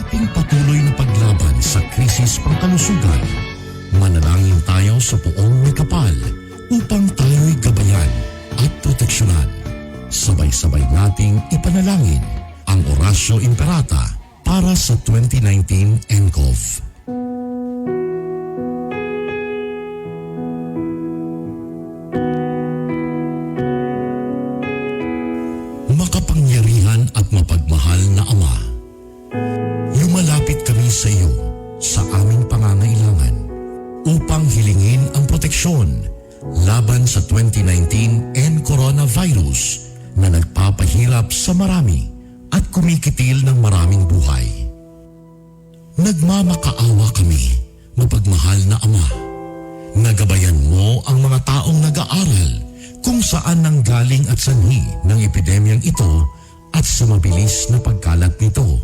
ating patuloy na paglaban sa krisis pangkalusugan, manalangin tayo sa Poong Maykapal upang tayo'y gabayan at proteksyonan. Sabay-sabay nating ipanalangin ang Oratio Imperata para sa 2019 nCoV. Makapangyarihan at mapagmahal na Ama, lumalapit kami sa iyo sa aming pangangailangan upang hilingin ang proteksyon laban sa 2019 N coronavirus na nagpapahirap sa marami at kumikitil ng maraming buhay. Nagmamakaawa kami, mapagmahal na Ama. Nagabayan mo ang mga taong nag-aaral kung saan nanggaling at sanhi ng epidemyang ito at sa mabilis na pagkalat nito.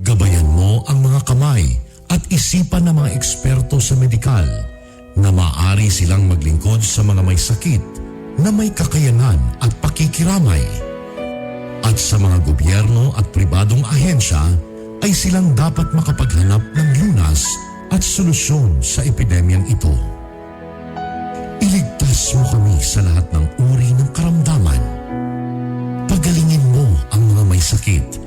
Gabayan mo ang mga kamay at isipan ng mga eksperto sa medikal na maaari silang maglingkod sa mga may sakit na may kakayanan at pakikiramay. At sa mga gobyerno at pribadong ahensya ay silang dapat makapaghanap ng lunas at solusyon sa epidemyang ito. Iligtas mo kami sa lahat ng uri ng karamdaman. Pagalingin mo ang mga may sakit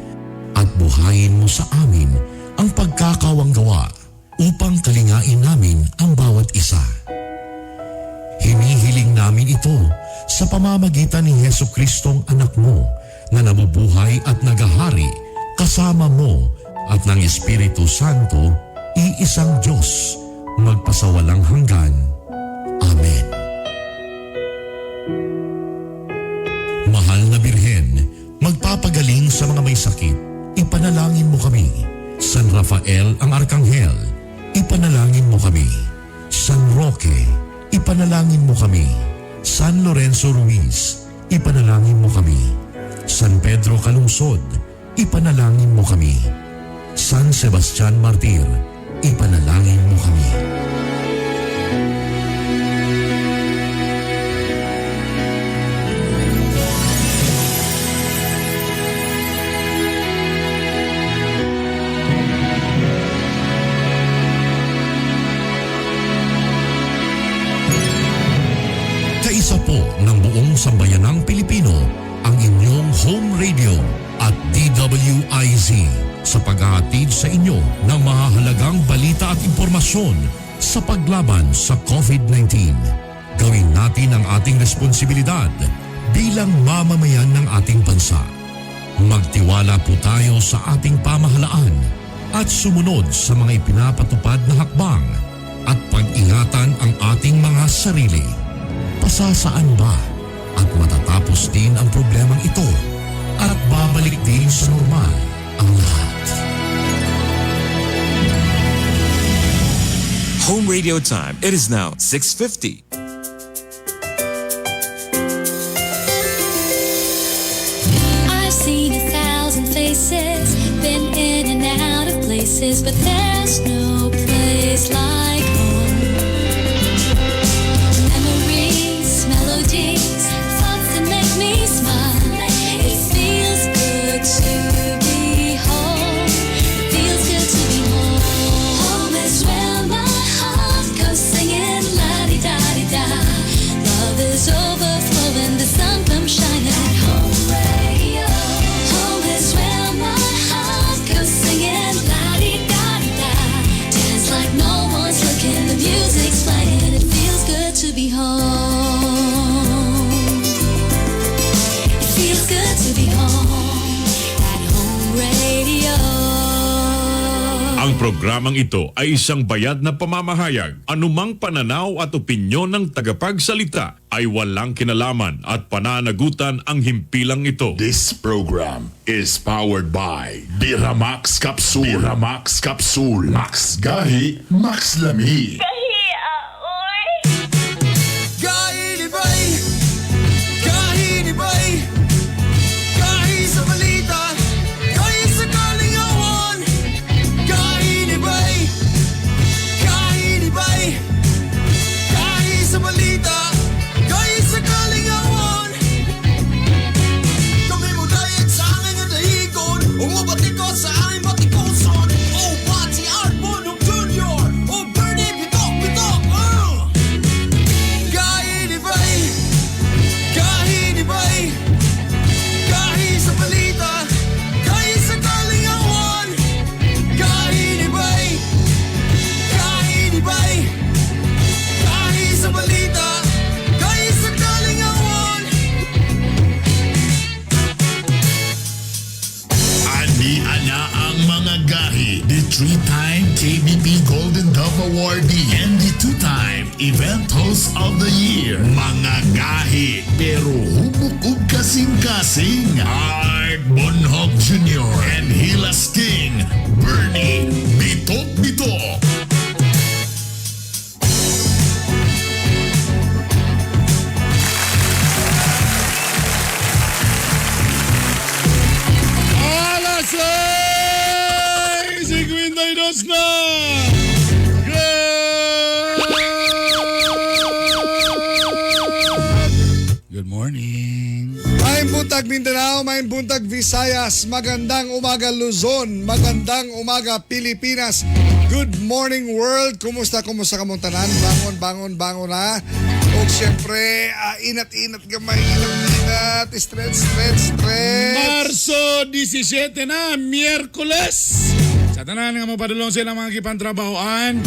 at buhayin mo sa amin ang pagkakawanggawa upang kalingain namin ang bawat isa. Hinihiling namin ito sa pamamagitan ni Heso Kristong anak mo na nabubuhay at nagahari kasama mo at ng Espiritu Santo, iisang Diyos, magpasawalang hanggan. Amen. Mahal na Birhen, magpapagaling sa mga may sakit, ipanalangin mo kami. San Rafael ang Arkanghel, ipanalangin mo kami. San Roque, ipanalangin mo kami. San Lorenzo Ruiz, ipanalangin mo kami. San Pedro Calungsod, ipanalangin mo kami. San Sebastian Martir, ipanalangin mo kami. Kaisa po ng buong sambayanang Pilipino ang inyong home radio at DWIZ sa paghahatid sa inyo ng mahahalagang balita at impormasyon sa paglaban sa COVID-19. Gawin natin ang ating responsibilidad bilang mamamayan ng ating bansa. Magtiwala po tayo sa ating pamahalaan at sumunod sa mga ipinapatupad na hakbang at pag-ingatan ang ating mga sarili. Pasasaan ba at matatapos din ang problemang ito at babalik din sa normal ang lahat? Home radio time. It is now 6:50. I've seen 1,000 faces, been in and out of places, but there's no place like home. Memories, melodies, thoughts that make me smile. It feels good to be home. It feels good to be home. Home is where my heart goes singing la-di-da-di-da. Love is overflowing, the sun comes shining. Home radio. Home is where my heart goes singing la-di-da-di-da. Dance like no one's looking, the music's playing. It feels good to be home. It feels good to be home at Home Radio. Ang programang ito ay isang bayad na pamamahayag. Anumang pananaw at opinyon ng tagapagsalita ay walang kinalaman at pananagutan ang himpilang ito. This program is powered by Biramax Capsule. Biramax Capsule. Max Gahi, Max Lami. Gahi libay, gahi libay, gahi sa balita, gahi sa kalingawan. Gahi libay, gahi libay, gahi sa balita, gahi sa kalingawan. Kami mo dayag sa aming dahigon, umubatikot sa aming batikuson. Mga gahi, the three-time KBP Golden Dove Awardee and the two-time Event Host of the Year. Mga gahi, pero hubok og kasing-kasing. Art Bonhoc Jr. and Hilas King, Bernie Bitok Bitok. Alas 6:52 na! Good morning. Maayong buntag Mindanao, maayong buntag Visayas, magandang umaga Luzon, magandang umaga Pilipinas. Good morning world. Kumusta kumusta kamong tanan? Bangon bangon bangon na. O siyempre, inat inat gamay, inat inat, stretch stretch stretch. Marso 17 na, Miyerkules. Sa tanan nga mapadulong sila mga gipantrabahoan.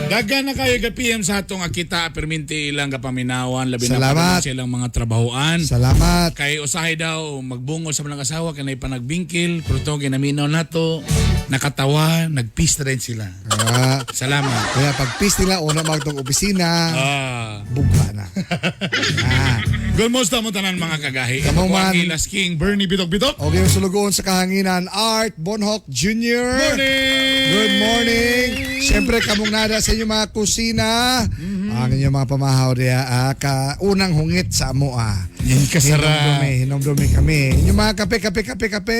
Daghan na kayo ka PM sa atong akita perminti ilang kapaminawan labi na Salamat. padulong sa ilang mga trabahoan. Salamat. Kay usahay daw magbungo sa mga asawa kanay panagbingkil pero to ginaminaw nato nakatawa nagpista rin sila. Salamat. Kaya pag peace nila, una magtong opisina, bugha na. Kumusta mo tanan mga kagahi? Kamo Ako ang man. Gilas King Bernie Bitok Bitok. Okay, yung sulugoon sa kahanginan, Art Bonhoc Jr. Morning! Good morning! Siyempre, kamong nada sa inyong mga kusina, ang inyong mga pamahaw diya, ka unang hungit sa amo ah. Yan kasara. Hinomdumi, hinomdumi kami. Inyong mga kape, kape, kape, kape.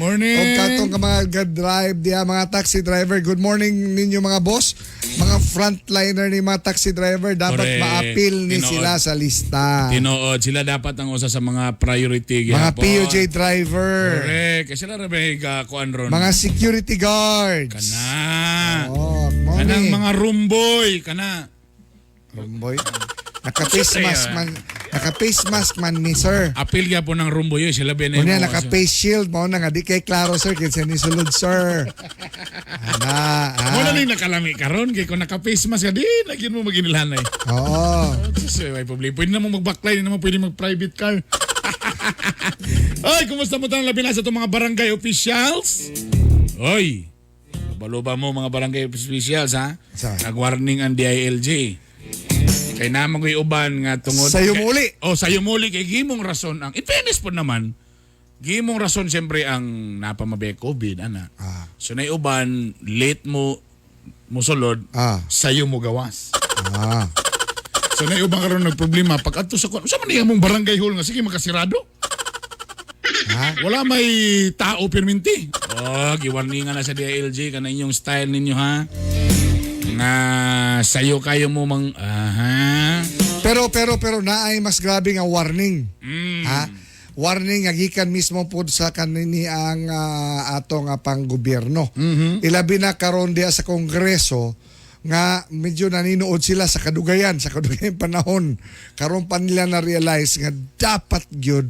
Morning! O katong ka mga drive diya, mga taxi driver. Good morning ninyo mga boss. Mga frontliner ni mga taxi driver, dapat Correct. maapil ni Tinuod. sila sa lista. Tinuod sila dapat ang usa sa mga priority Mga gihapon. PUJ driver. Correct. Kasi sila ra ba kuan ron. Mga security guards. Kana. Oh, morning. Kanang mga room boy kana. Romboy. Naka-face Siyempre, mask man. Naka-face mask man ni sir. Apil gyapon ng room boy sila ba Unya naka-face shield mo na nga di kay klaro sir kinsa ni sulod sir. Ana. Mo na ning nakalami karon kay kung naka-face mask ka di na gyud mo maginilhanay. Oo. Sus, may problema. Pwede na mo magbaklay, di na mo pwede mag-private car. Ay, kumusta mo tanang labi na sa itong mga barangay officials? Oy, balo ba mo mga barangay officials ha? Sa? Nag-warning ang DILG. Kay naman ko'y uban nga tungod... Sayo muli. Oh, sayo muli kay gimong rason ang... In fairness po naman, gimong rason siyempre ang napamabe COVID, ana. So na uban, late mo musulod, sayo mo gawas. So na ubang karon nagproblema pag adto sa kuan. Sa man niya mong barangay hall nga sige makasirado. Ha? Wala may tao perminti. Oh, giwarningan na sa DILG kana inyong style ninyo ha. Nga sayo kayo mo mang aha. Pero pero pero naay mas grabe nga warning. Ha? Warning nga gikan mismo pod sa kanini ang ato nga panggobyerno. Ilabi na karon diya sa Kongreso nga medyo naninood sila sa kadugayan panahon. Karon pa nila na realize nga dapat gyud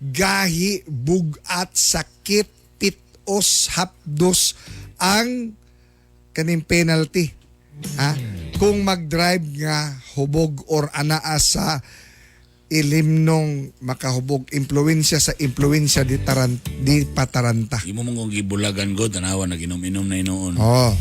gahi bugat sakit pitos hapdos ang kaning penalty. Ha? Kung mag-drive nga hubog or anaa sa ilimnong makahubog impluwensya sa impluwensya di taran di pataranta. Imo mong kung gibulagan ko tanawa naginom-inom na inoon. Oh.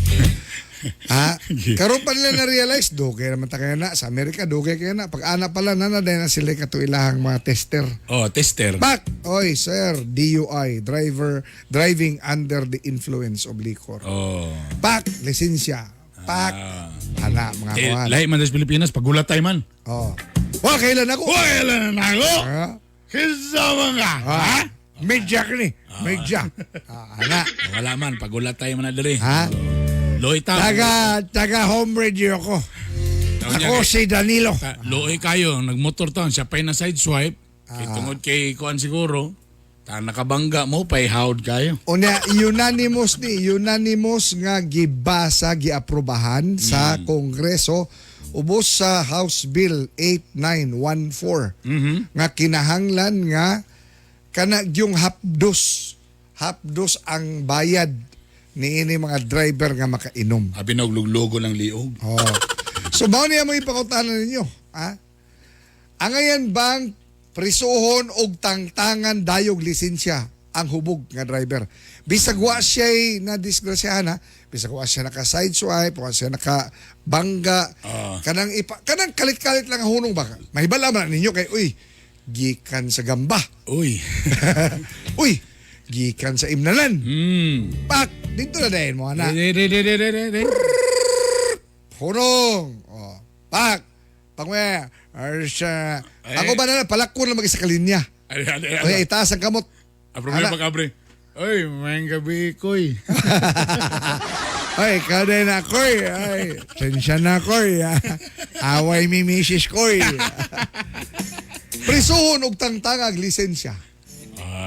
Ha? Karon pa nila na-realize dugay naman ta kaya na sa Amerika dugay kaya na pag ana pala na na dahil na sila katuilahang mga tester. Oh, tester. Back! Oy, sir, DUI, driver driving under the influence of liquor. Oh. Pak, lisensya. Pak. Ana mga Eh, kuan. lahi man sa Pilipinas pagulat tayo man. Oh. Wa kailan ako? Wa kailan ako? Ah. Kinsa man ka? Ha? Medya ka ni. Medya. Ana. Wala man pagulat tayo man na diri. Ha? Loy ta. Taga home radio ko. Ako si Danilo. Loy kayo nagmotor taon siya pa'y na side swipe. Kay tungod kay kuan siguro. Ta nakabangga mo pay howd kayo. Unya unanimous ni unanimous nga gibasa giaprobahan sa Kongreso ubos sa House Bill 8914 nga kinahanglan nga kana yung hapdos ang bayad niini mga driver nga makainom. Abi nagluglogo ng liog. Oh. So mao niya mo ipakutanan ninyo, ha? Angayan bang prisuhon og tangtangan dayog lisensya ang hubog nga driver. Bisag wa siya'y na disgrasyahan ha, bisag wa siya naka side swipe, wa siya naka bangga, kanang kalit-kalit lang ang hunong ba? Mahibala man ninyo kay uy, gikan sa gamba. Uy. Uy, gikan sa imnalan. Pak, dito na dahil mo ana. Di, di, di, di, di, di, di. Hunong. Oh, pak. Pangwe. Arsya. Ako ba na palakon lang mag-isa ka linya. Ay, ay, ay, Kaya ay. itaas ang kamot. Ang problema Ana. kabre. Uy, may gabi koy. Ay, ikaw din ako eh. Ay, sensya na ko eh. Away mi misis ko eh. Prisuhon og tangtangag lisensya.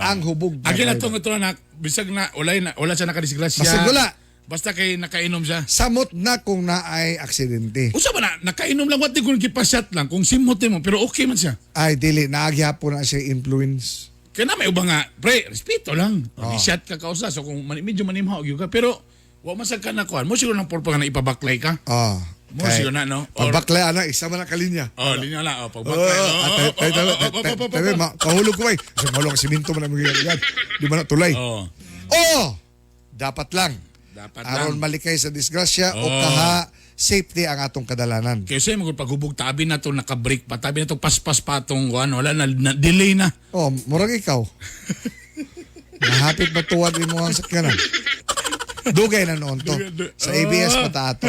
Ang hubog. na Agi na driver. tong ito na bisag na wala na wala siya nakadisgrasya. Basig wala. Basta kay nakainom siya. Samot na kung naay aksidente. Usa ba na nakainom lang what di kung gipasyat lang kung simot mo pero okay man siya. Ay, dili. Naagyapon na siya influence. Kaya na may uba nga, pre, respeto lang. Oh. Shot ka kausa so kung medyo manimhaw gyud ka pero wa man sad ka nakuan mo siguro ng purpose nga na ipabaklay ka. Oh. Mo siguro na no. Or, Pagbaklay, ana, isa man ang kalinya. oh, linya lang oh, Oo, pagbaklay. ah, tayo, kahulog ko ay. Kasi mahulog ang simento man ang mga yan. Di ba na tulay? Oh. Oo! Dapat lang. Dapat Aron lang. malikay sa disgrasya o Oo. kaha safety ang atong kadalanan. Kaysa mo paghubog tabi na to naka-break pa tabi na to paspas pa tong kuan wala na, na delay na. Oh, murag ikaw. Nahapit ba tuwad imo ang sakyanan? Dugay na noon to. Sa ABS pa ta ato.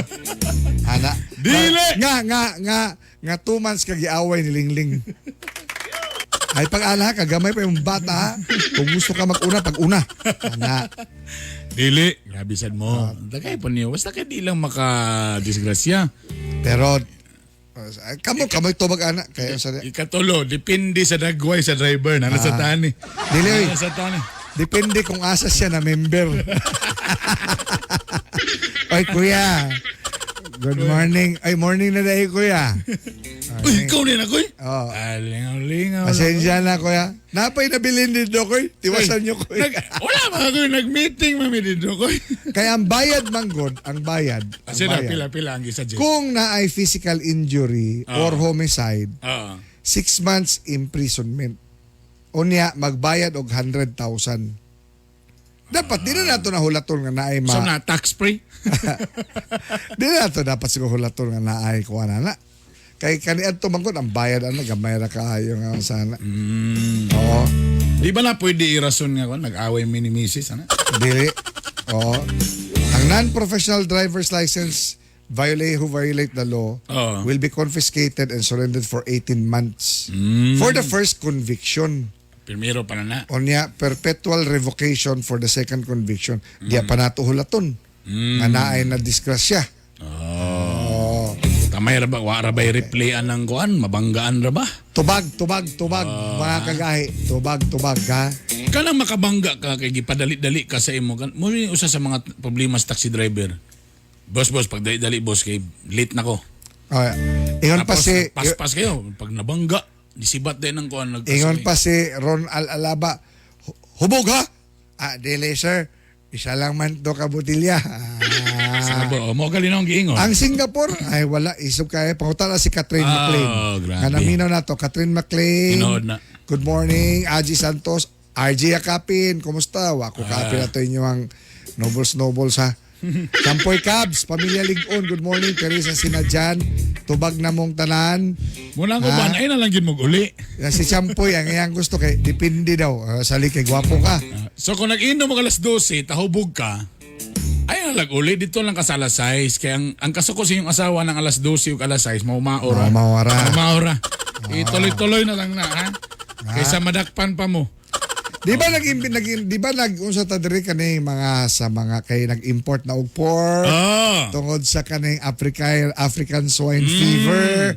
Ana. Dili! Nga 2 months ka giaway ni Lingling. Ay pag ana ka gamay pa yung bata ha. Kung gusto ka mag-una, pag-una. Ana. Dili. Grabe sad mo. Dagay pa niyo. Basta kay di lang maka-disgrasya. Pero kamo kamo tubag ana kay sa Ikatulo, depende sa dagway sa driver na nasa tani. Dili, oy. Nasa tani. Depende kung asa siya na member. Ay, kuya. Good morning. Ay, morning na dahil, kuya. Uy, ikaw din ako eh. Oo. Ah, lingaw, lingaw. Pasensya na, kuya. Napay nabilin dito, kuy. Tiwasan niyo, kuya. Wala mga ko nag-meeting mami dito ko. Kaya ang bayad, manggod, ang bayad. Ang Kasi na bayad. pila-pila ang isa dyan. Kung naay physical injury or homicide, 6 months imprisonment. Unya, magbayad og 100,000. Dapat, di na nato nahulaton nga naay ma... So na tax free. Di na nato dapat siguro hulaton nga naay kuha na na. Kay kaniadto man gud ang bayad ana gamay ra kaayo nga sana. Oo. Di ba na pwede irason nga kon nag-away mi ni misis ana? Dili. Oo. Ang non-professional driver's license violate who violate the law Oo. will be confiscated and surrendered for 18 months for the first conviction. Primero pa na na. Unya, perpetual revocation for the second conviction. Di pa nato hulaton. Nga naay na disgrasya. Oh. Tamay ra ba wa ra ba replay anang kuan mabanggaan ra ba? Tubag, tubag, tubag, mga kagahi. Tubag, tubag, ha? Kanang makabangga ka kay gipadali-dali ka sa imo kan mo ni usa sa mga problema sa taxi driver. Boss, boss, pag dali-dali boss kay late na ko. Oh, ingon pa Tapos si paspas kayo pag nabangga disibat din ang kuan nag ingon pa si Ron Al Alaba. "Hubog ha? Ah, dili sir. Isa lang man to ka botilya." Ah. Sabo, oh, mo gali na ang giingon. Ang Singapore ay wala isog kay pangutan na si Catherine McLean. Grabe. Nga naminaw na to Catherine McLean. Tinood na. Good morning, Aji Santos. RJ Akapin, kumusta? Wa ko kaapin na to inyo ang Nobles Nobles ha. Kampoy Cabs, Pamilya Ligon, good morning. Teresa Sinadjan, tubag na mong tanan. Muna ko ba ay na lang gyud mo uli. Yan si Champoy, ang iyang gusto kay depende daw. Sali kay gwapo ka. So kung nag-inom mo alas 12, tahubog ka, ay na lang uli dito lang ka sa alas 6. Kaya ang kasuko sa inyong asawa ng alas 12 ug alas 6, maumaora. Maumaora. Maumaora. Ituloy-tuloy na lang na ha. Kaysa madakpan pa mo. Di ba nag nag di ba nag unsa ta diri kani mga sa mga kay nag-import na og pork tungod sa kaning African swine fever.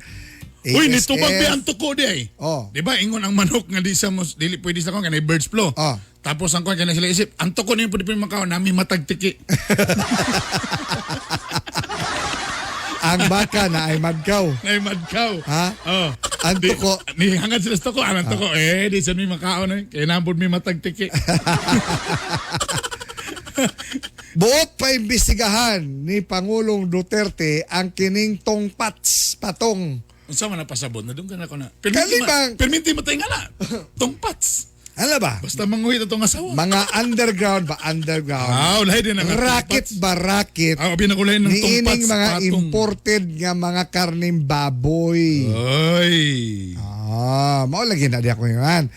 Uy, ASF. nitubag bi ang tuko di ay. Oh. Di ba ingon ang manok nga di sa mos dili pwede sa kon kanay birds flu. Oh. Tapos ang kon kanay sila isip, ang tuko niyo pwede pwede makaon nami matagtiki. Ang baka na ay madkaw. Nay madkaw. Ha? Oh. Ang tuko. Ni hangad sila sa tuko, ang tuko eh di sa mi makaon eh. Kay nambod mi matagtiki. Buot pa imbestigahan ni Pangulong Duterte ang kining tongpats patong. Unsa man napasabot na dunggan ako na. Kalibang- Perminti mo tayo nga na. Tongpats. Ano ba? Basta manguhit atong asawa. Mga underground ba? Underground. Ah, lahi din ang Racket ba racket? Ah, pinakulain ng Niining tungpats. mga patong. imported nga mga karning baboy. Ay. Ah, mao lagi na di ako yan.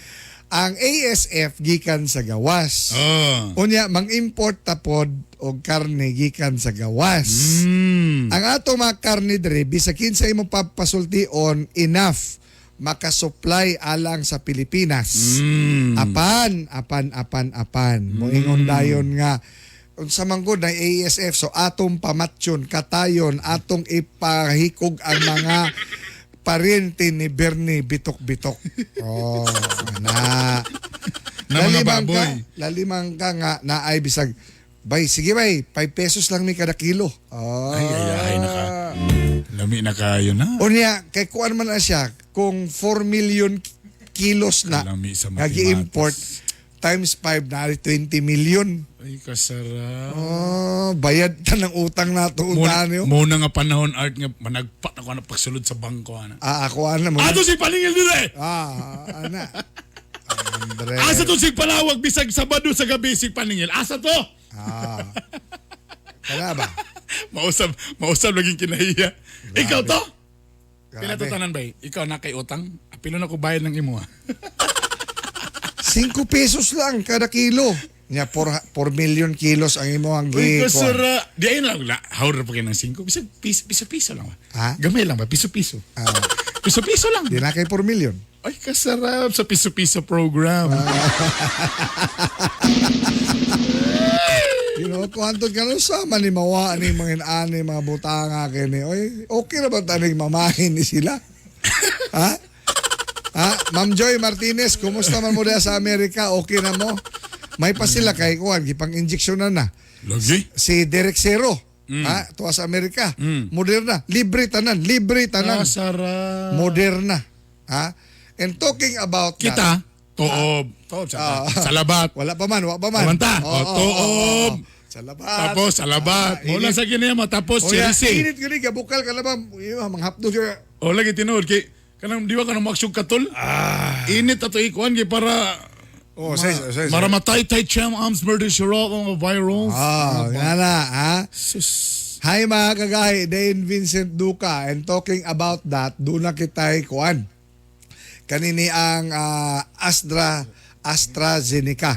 Ang ASF gikan sa gawas. Oh. Unya mang-import tapod og karne gikan sa gawas. Ang ato mga karne diri bisag kinsa imong papasultion enough makasupply alang sa Pilipinas. Apan, apan, apan, apan. Moingon dayon nga unsa man gud na ASF, so atong pamatyon katayon atong ipahikog ang mga paryente ni Bernie Bitok-Bitok. Oh, na. Na mga Lalimang baboy. ka, lalimang ka nga naay bisag bay, sige bay, 5 pesos lang mi kada kilo. Oh. Ay, ay, ay, naka. Lami na kayo na. Unya, kay kuan man na siya, kung 4 million kilos na Lami sa nga gi-import times 5 na 20 million. Ay, kasarap. Oh, bayad ta ng utang nato Muna, utan yo. muna nga panahon art nga managpa na ko na pagsulod sa bangko ana. Ah, ako ana mo. Ato si paningil dire. Ah, ana. Andre. Asa to sig Palawag bisag Sabado sa gabi sig paningil. Asa to? Ah. Kana ba? Mausab, mausab laging kinahiya. Ikaw to? Grabe. Pinatutanan ba? Ikaw na kay utang? Apilo na ko bayad ng imo. Ah. 5 pesos lang kada kilo. Nya 4 million kilos ang imo ang Uy, gi. kasara. Di ayun lang. La, hawr na pa kayo ng 5. Bisag piso, piso, piso lang ba? Ha? Gamay lang ba? Piso-piso. Ah. Piso-piso lang. Di na kay 4 million. Ay, kasarap sa piso-piso program. You know, kung antod ka sa man ni mawa ni mga inani, mga butanga kini. Oy, okay ra ba taning mamahin ni sila? Ha? Ha? Ma'am Joy Martinez, kumusta man mo diha sa Amerika? Okay na mo? May pa sila kay kuan gipang injeksyonan na. Lagi. Si Derek Zero, ha, tuwa sa Amerika. Moderna, libre tanan, libre tanan. Kasarap. Moderna, ha? And talking about that, Kita, tuob. Tuob. Sa, Salabat. Wala pa man, wala pa man. Kumanta. Oo, O, oo, tuob. oo, oo. Salabat. Tapos, salabat. Ah, Mula init. sa kinema. Tapos, O ya, chirisi. init yun eh, gabukal ka na ba? Yung mga hapdo siya. O, lagi tinuod. Kay, kanang, di ba ka na maksug katol? Ah. Init ato ikuan kay para Oh, say, say, para matay-tay cham arms murder sirop ang mga virals. Ah, nga na, ha? Sus. Hi mga kagahi, Dane Vincent Duca. And talking about that, doon na kita'y kuan. Kanini ang AstraZeneca.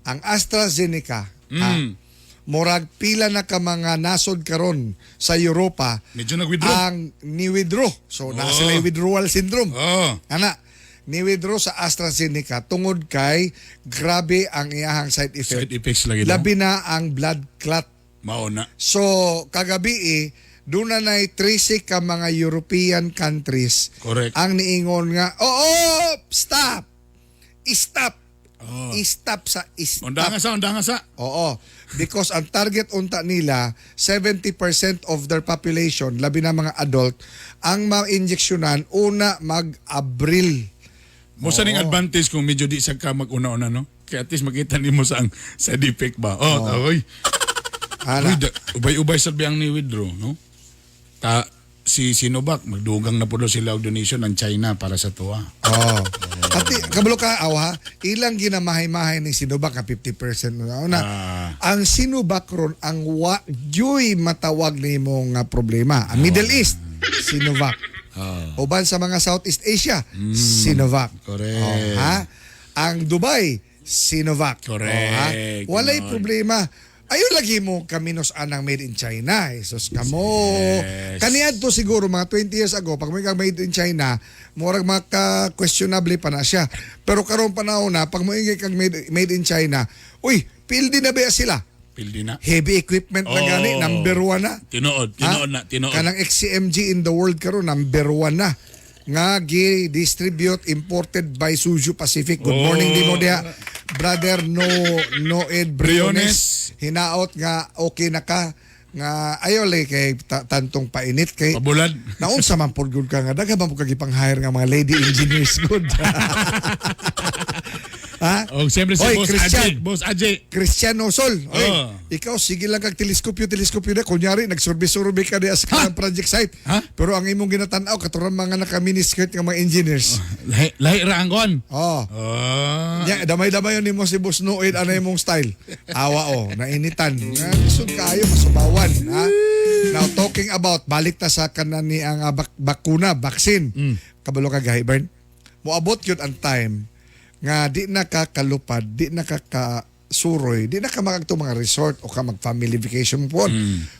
Ang AstraZeneca, ha, murag pila na ka mga nasod karon sa Europa Medyo nag-withdraw. ang ni-withdraw. So, naa sila withdrawal syndrome. Oh. Ana, ni-withdraw sa AstraZeneca tungod kay grabe ang iyahang side effect. Side effects lagi daw. Labi na ang blood clot. Mao na. So, kagabi eh, doon na na'y 13 ka mga European countries Correct. ang niingon nga, oo, stop! Stop! Stop sa stop. Undanga sa, undanga sa. Oo. Because ang target unta nila, 70% of their population, labi na mga adult, ang ma-injeksyonan una mag-Abril. Mo sa ning advantage kung medyo di sa ka mag-una-una, no? Kaya at least makita nimo sa ang side effect ba. Oh, oy. Ana. Uy, ubay-ubay sa biyang ni withdraw, no? Ta si Sinovac magdugang na po daw sila og donation ng China para sa tuwa. Oh. Pati kabalo ka aw ha, ilang ginamahay-mahay ni Sinovac ka 50% na. Una, ang Sinovac ron ang wa juy matawag nimo nga problema. Ang Middle East, Sinovac. Uban sa mga Southeast Asia, Sinovac. Correct. Oh, ha? Ang Dubai, Sinovac. Correct. Oh, ha? Walay Ganon. problema. Ayo lagi mo kaminos anang made in China. Jesus kamo. Yes. Kaniadto siguro mga 20 years ago pag may kang made in China, murag maka questionable pa na siya. Pero karon panahon na pag moingay kang made in China, uy, pildi na ba sila? Pildi na. Heavy equipment na Oh. gani, number one na. Tinuod, tinuod na, tinuod. Kanang XCMG in the world karon number one na nga gi-distribute imported by Suju Pacific. Good morning Oh. din mo diha. Brother No Noed Briones. Briones. Hinaot nga okay na ka nga ayo lay kay tantong painit kay Pabulad. naunsa man pod gud ka nga daghan man pud ka gipang-hire nga mga lady engineers good. Ha? Oh, siyempre si Oy, Boss Christian. Aje. Boss Aje. Cristiano Sol. Oy, Oh. ikaw sige lang kag teleskopyo teleskopyo na kunyari nagsurvey-survey ka diya sa kanang project site. Ha? Pero ang imong ginatan-aw katurang mga naka-miniskirt nga mga engineers. Lahi, lahi ra ang kon. Oh. Oh. Nya, damay-damay yun nimo si Boss Noed ano imong style. Awa oh, nainitan. Nga, Lisod kaayo masubawan, ha? Now talking about balik ta sa kanan ni ang bakuna, vaccine. Kabalo ka gahi Bern. Moabot yun ang time nga di na ka kalupad, di na ka kasuroy, di na ka makagto mga resort o ka mag family vacation po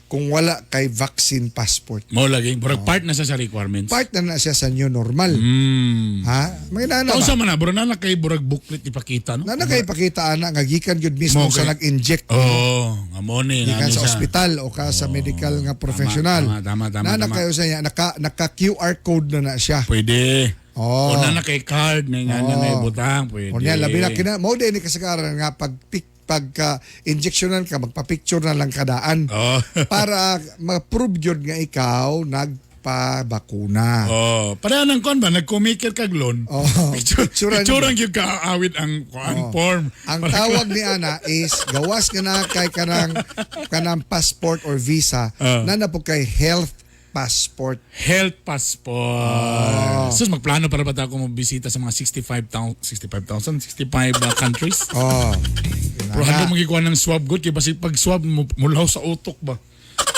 kung wala kay vaccine passport. Mo lagi, murag part na sa requirements. Part na na siya sa new normal. Ha? May nana Tao ba? sa man na, bro, na kay burag booklet ipakita, no? Na na kay pakita ana nga gikan gyud mismo Mo sa kay- nag-inject. Oo, nga mo ni. Gikan nani sa siya. ospital o ka sa medical nga professional. Tama, tama, tama, Na na tama. kayo sa niya naka naka QR code na na siya. Pwede. Oo. O na na kay card na nga na Oo. na ibutang, pwede. O niya labi na kina mao din ni kasagaran nga pag pic pagka injectionan ka magpa-picture na lang kadaan Oo. para ma-prove gyud nga ikaw nagpabakuna. Oh, pareha ng kon ba nagkumikir kag loan. Oo. Picture, Picturean picturean gyud ka awit ang kuan Oo. form. Ang tawag ni ana is gawas nga na kay kanang kanang passport or visa na na po kay health passport. Health passport. Sus, magplano para ba tayo kung bisita sa mga 65,000, 65,000, 65 countries? Oh. Pero hanggang magikuha ng swab good, kaya basi pag swab, mulaw sa utok ba?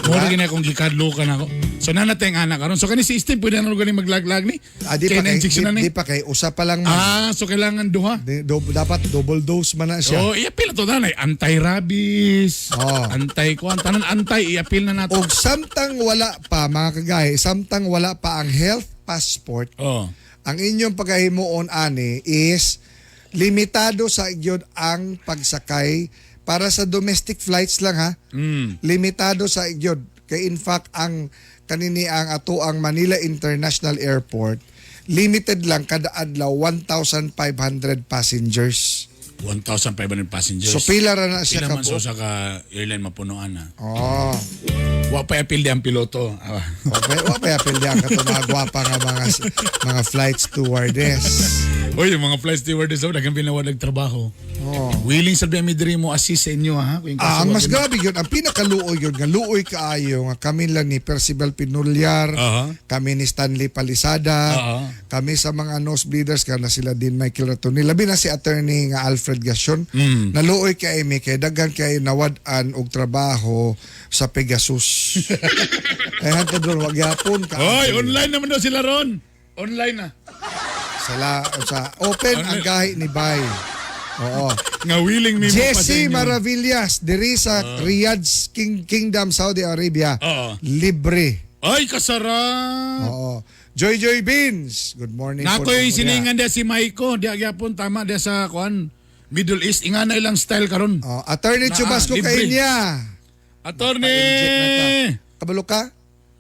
Mura gina akong gikadlo ka na ako. So nanatay ang anak karon. So kani si Steve pwede na gani maglaglag ni. Ah, di pa Kaya kay, na-injection na di, ni. di pa kay usa pa lang man. Ah, so kailangan duha. Di, dapat double dose man na siya. So, i-appeal na to na anti-rabies, Oh. anti-kuan, tanan anti, i-appeal na nato. Og samtang wala pa mga kagay, samtang wala pa ang health passport, Oh. ang inyong pagkahimuon ani is limitado sa gyud ang pagsakay para sa domestic flights lang ha. Limitado sa gyud kay in fact ang kanini ang ato ang Manila International Airport limited lang kada adlaw 1,500 passengers. 1,500 passengers. So pila ra na siya Pila man kabuok. so sa ka airline mapunuan na. Oh. Wa pa appeal di ang piloto. Ah. Okay, wa pa yapil diyan kato mga gwapa nga mga mga flight stewardess. Oy, yung mga flight stewardess daw daghang pinawa nagtrabaho. Oh. Willing sa mi diri mo assist sa inyo ha. Kung Ah, ang kaso, mas grabe yun, ang pinakaluoy yun, nga luoy kaayo, nga kami lang ni Percival Pinulyar, kami ni Stanley Palisada, kami sa mga nosebleeders, kana sila din Michael Ratonil, labi na si attorney nga Alfred Gassion, naluoy kay mi, kay daghan kay nawad-an og trabaho sa Pegasus. Ay hantod ron, wag yapon ka. Oy, online naman daw sila ron. Online na. Sa open ang gahi ni Bay. Oo. Nga willing mi mo pa sa Jesse inyo. Maravillas diri sa Riyadh Kingdom, Saudi Arabia. Oo. Libre. Ay, kasarap. Oo. Joy Joy Beans. Good morning po Nakoy ninyo. siningan dia si Maiko, dia gyapon tama dia sa kuan Middle East inga na ilang style karon. Oh, Attorney Naa, Chubasco libre. Kainya. Attorney. Pa-inject na ta. Kabalo ka?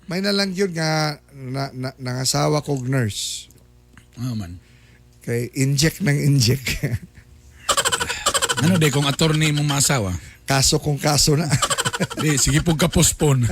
May na lang yun nga na, na, nangasawa kog nurse. Ah man. Kay inject ng inject. Ano day kung attorney mong maasawa? Kaso kung kaso na. Di sige pug ka postpone.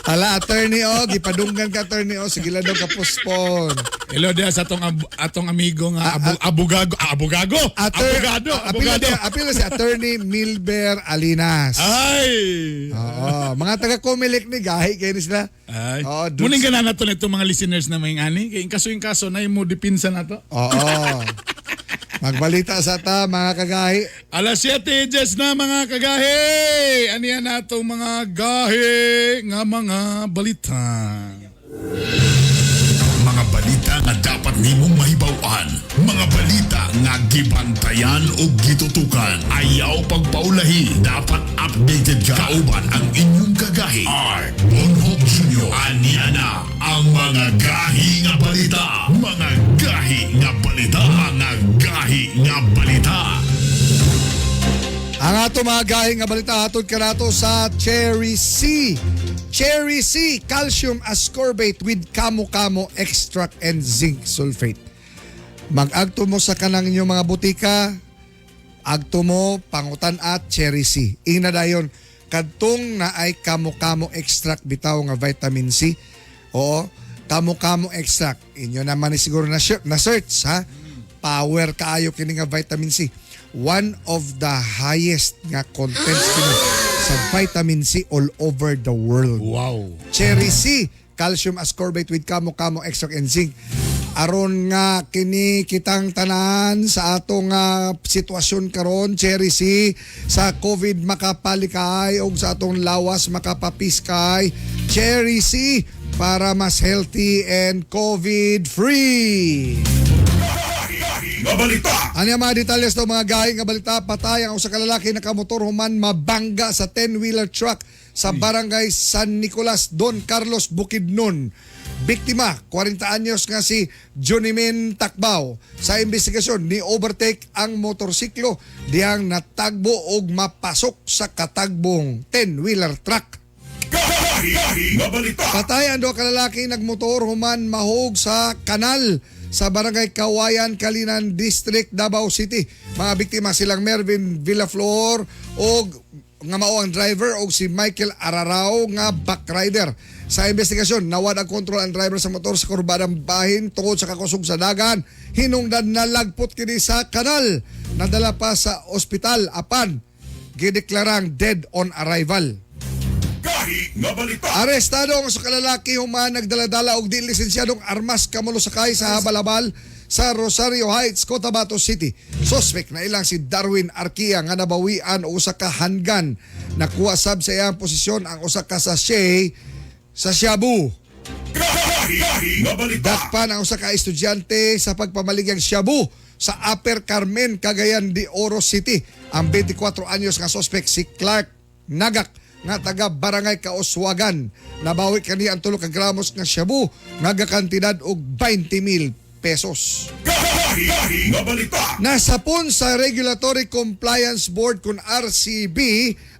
Ala, attorney o, gipadunggan ka attorney o, sige lang daw ka postpone. Hello dia sa atong atong amigo nga abugago, abugago, abogado, Apila, abogado. apila si attorney Milber Alinas. Ay. Oo, mga taga Comelec ni gahi kayo ni sila. Ay. Oo, dun Muling gana nato nito mga listeners na may ani kay in kaso na imo dipinsa nato. Oo. Magbalita sa ta mga kagahi. Alas 7:10 na mga kagahi. Aniya natong mga gahi nga mga balita. Mga balita nga dapat nimong mahibaw-an. Mga balita nga gibantayan o gitutukan. Ayaw pagpaulahi. Dapat updated ka. Kauban ang inyong kagahi. R. Bonhoc Jr. Aniya na ang mga gahi nga balita. Mga gahi nga balita. Mga gahi nga balita. Ang ato mga gahi nga balita hatod kanato sa Cherry C. Cherry C, calcium ascorbate with kamo-kamo extract and zinc sulfate. Mag-agto mo sa kanang inyong mga butika, agto mo pangutan at Cherry C. Ingna dayon kadtong na ay kamo-kamo extract bitaw nga vitamin C. Oo, kamo-kamo extract. Inyo naman ni siguro na, na search ha. Power kaayo kini nga vitamin C. One of the highest nga contents kini sa vitamin C all over the world. Wow. Cherry C, calcium ascorbate with kamo-kamo extract and zinc. Aron nga kini kitang tanan sa atong sitwasyon karon, Cherry C, sa COVID makapalikay og sa atong lawas makapapiskay. Cherry C para mas healthy and COVID free. Ano ang mga detalye sa mga gahi nga balita? Patay ang usa ka lalaki nakamotor human mabangga sa 10-wheeler truck sa Barangay San Nicolas, Don Carlos, Bukidnon. Biktima, 40 anyos nga si Jonimin Takbaw. Sa investigasyon, ni overtake ang motorsiklo dihang natagbo og mapasok sa katagbong 10-wheeler truck. Patay ang duha ka lalaki nagmotor human mahog sa kanal sa Barangay Kawayan, Calinan District, Davao City. Mga biktima silang Mervin Villaflor og nga mao ang driver og si Michael Ararao nga backrider. Sa investigasyon, nawad ang kontrol ang driver sa motor sa kurbadang bahin tungod sa kakusog sa dagan. Hinungdan na lagpot kini sa kanal. Nadala pa sa ospital apan gideklarang dead on arrival. Arestado ang usa ka lalaki human nagdaladala og di lisensyadong armas kamulo sakay sa Habalabal sa Rosario Heights, Cotabato City. Suspect na ilang si Darwin Arquia nga nabawian og usa ka handgun. Nakuha sab sa iyang posisyon ang usa ka sachet sa shabu. Dakpan ang usa ka estudyante sa pagpamaligyang shabu sa Upper Carmen, Cagayan de Oro City. Ang 24 anyos nga suspect si Clark Nagak nga taga Barangay Kauswagan. Nabawi kani ang 3 ka gramos nga shabu nga gakantidad og 20,000 pesos. Nasapon sa Regulatory Compliance Board kun RCB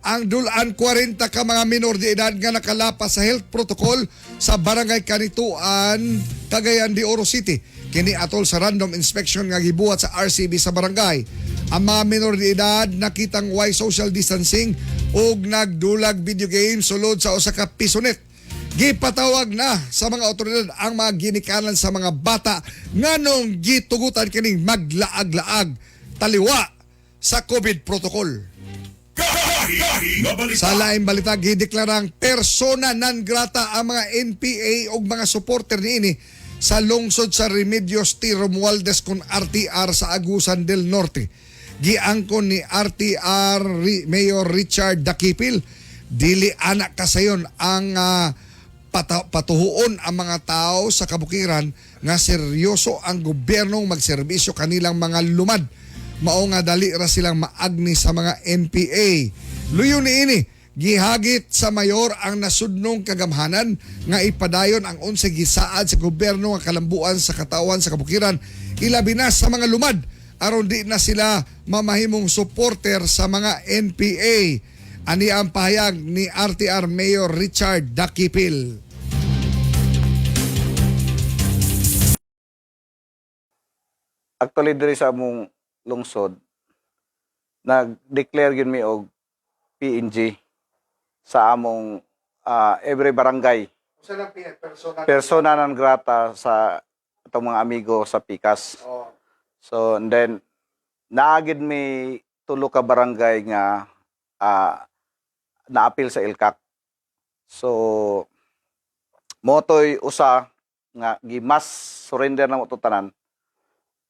ang dulan 40 ka mga minor de edad nga nakalapas sa health protocol sa Barangay Canitoan, Cagayan de Oro City. Kini atol sa random inspection nga gibuhat sa RCB sa barangay. Ang mga minor de edad nakitang way social distancing ug nagdulag video game sulod sa usa ka pisonet. Gipatawag na sa mga otoridad ang mga ginikanan sa mga bata nganong gitugutan kining maglaag-laag taliwa sa COVID protocol. Sa laing balita, gideklarang persona non grata ang mga NPA ug mga supporter niini sa lungsod sa Remedios T. Romualdez kon RTR sa Agusan del Norte. Giangkon ni RTR Mayor Richard Dakipil, dili anak kasayon ang patuhuon ang mga tao sa kabukiran nga seryoso ang gobyernong magserbisyo kanilang mga lumad. Mao nga dali ra silang maagni sa mga NPA. Luyo niini, gihagit sa mayor ang nasudnong kagamhanan nga ipadayon ang 11 gisaad sa gobyerno nga kalambuan sa katawan sa kabukiran, ilabi na sa mga lumad aron di na sila mamahimong supporter sa mga NPA. Ani ang pahayag ni RTR Mayor Richard Dakipil. Actually, diri sa among lungsod, nag-declare gyud mi og PNG sa among every barangay. Persona non grata sa atong mga amigo sa Pikas. So and then naagid mi tulo ka barangay nga naapil sa ILCAC. So motoy usa nga gi-mass surrender na mo to tanan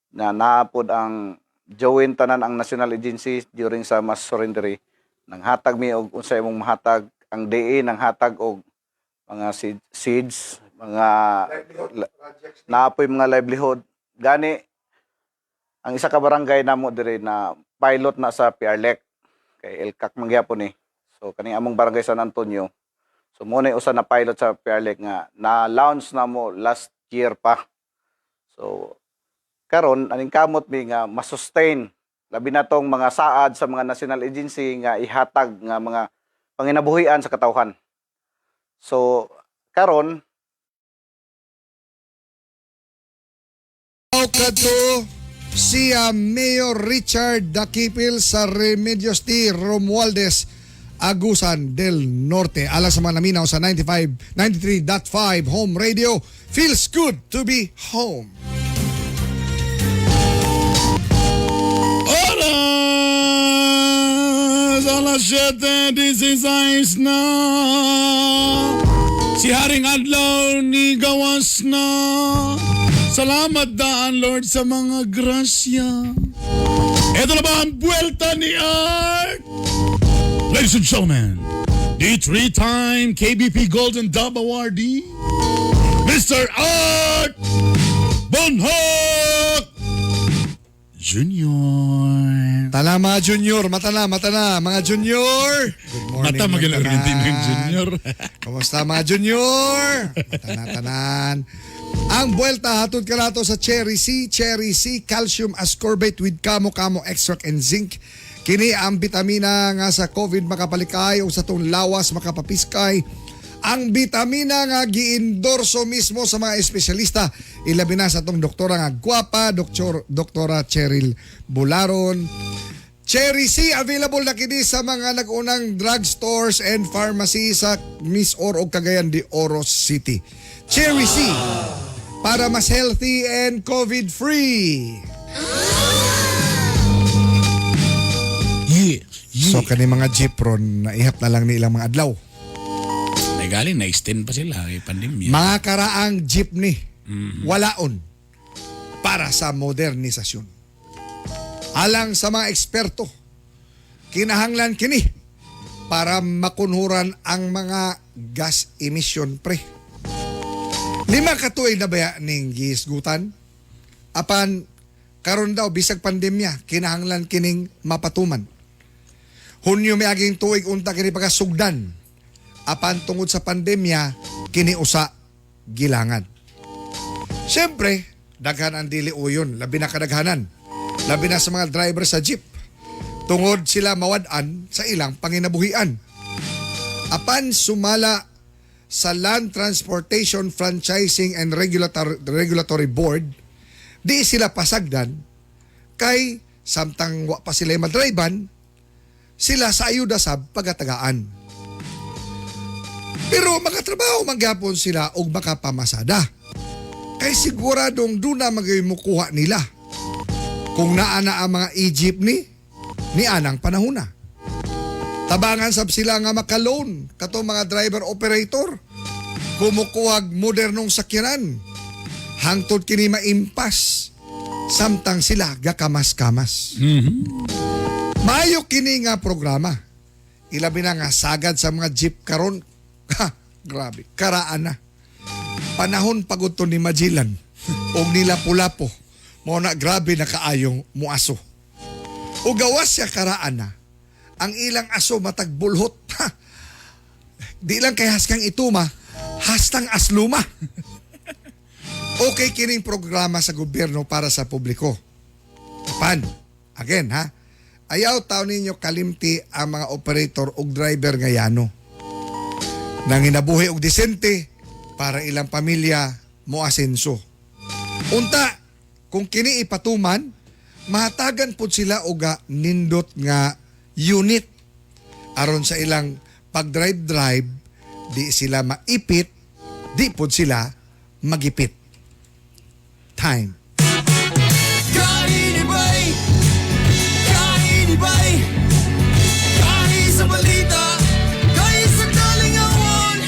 na naapod ang join tanan ang national agency during sa mass surrendery. Nanghatag mi og unsa imong mahatag ang DA, nanghatag og mga seeds, mga naapoy mga livelihood. Gani ang isa ka barangay namo diri na pilot na sa PRLEC kay ILCAC man gyapon ni. So kaning among barangay San Antonio, so mo na usa na pilot sa PRLEC nga na launch na mo last year pa. So karon aning kamot mi nga masustain labi na tong mga saad sa mga national agency nga ihatag nga mga panginabuhian sa katawhan. So karon Kadto si Mayor Richard Dakipil sa Remedios T. Romualdez, Agusan del Norte. Alas sa mga naminaw sa 93.5 Home Radio. Feels good to be home. Alas 7:16 na. Si Haring Adlaw ni gawas na. Salamat daan, Lord, sa mga grasya. Ito na ba ang buwelta ni Art? Ladies and gentlemen, the three-time KBP Golden Dove Awardee, Mr. Art Bonhoc Jr. Tala mga junior, mata na, mata na, mga junior. Good morning. Mata maging tanan. Argentina yung junior. Kumusta mga junior? Mata na tanan. Ang buwelta hatod ka nato sa Cherry C, Cherry C Calcium Ascorbate with Kamo-Kamo Extract and Zinc. Kini ang bitamina nga sa COVID makapalikay o sa tong lawas makapapiskay. Ang bitamina nga giendorso mismo sa mga espesyalista, ilabi na sa atong doktora nga gwapa, Doktora Cheryl Bularon. Cherry C available na kini sa mga nag-unang drugstores and pharmacy sa Misor o Cagayan de Oro City. Cherry C para mas healthy and COVID-free. Yeah. So kani mga jeep ron naihap na lang ni ilang mga adlaw. May galing, na-extend pa sila kay pandemya. Mga karaang jeepney walaon para sa modernisasyon. Alang sa mga eksperto, kinahanglan kini para makunhuran ang mga gas emission pre. 5 ka tuig na baya ning gihisgutan? Apan karon daw bisag pandemya kinahanglan kining mapatuman. Hunyo miaging tuig unta kini pagkasugdan. Apan tungod sa pandemya kini usa gilangan. Siyempre, daghan ang dili uyon, labi na kadaghanan. Labi na sa mga driver sa jeep. Tungod sila mawad-an sa ilang panginabuhian. Apan sumala sa Land Transportation Franchising and Regulatory Board, di sila pasagdan kay samtang wa pa sila madriban, sila sa ayuda sa pagatagaan. Pero makatrabaho man gyapon sila og makapamasada. Kay siguradong duna magyud mukuha nila. Kung naa na ang mga e-jeepney, ni anang panahona. Tabangan sab sila nga makaloan kato mga driver operator. Kumukuhag modernong sakyanan. Hangtod kini maimpas samtang sila gakamas-kamas. Maayo kini nga programa. Ilabi na nga sagad sa mga jeep karon. Ha, grabe, karaan na. Panahon pagod to ni Magellan og nila Lapu-Lapu. Mao na grabe na kaayong muaso. O gawas siya karaan na. Ang ilang aso matag bulhot. Ha, di lang kay haskang ituma, hastang asluma. Okay kining programa sa gobyerno para sa publiko. Apan, again ha, ayaw taon ninyo kalimti ang mga operator ug driver nga yano. Nanginabuhi og disente para ilang pamilya mo asenso. Unta, kung kini ipatuman, mahatagan pud sila og nindot nga unit aron sa ilang pag-drive-drive, di sila maipit, di pud sila magipit. Time. Kainibay! Kainibay! Kahi sa balita, kahi sa kalingawan.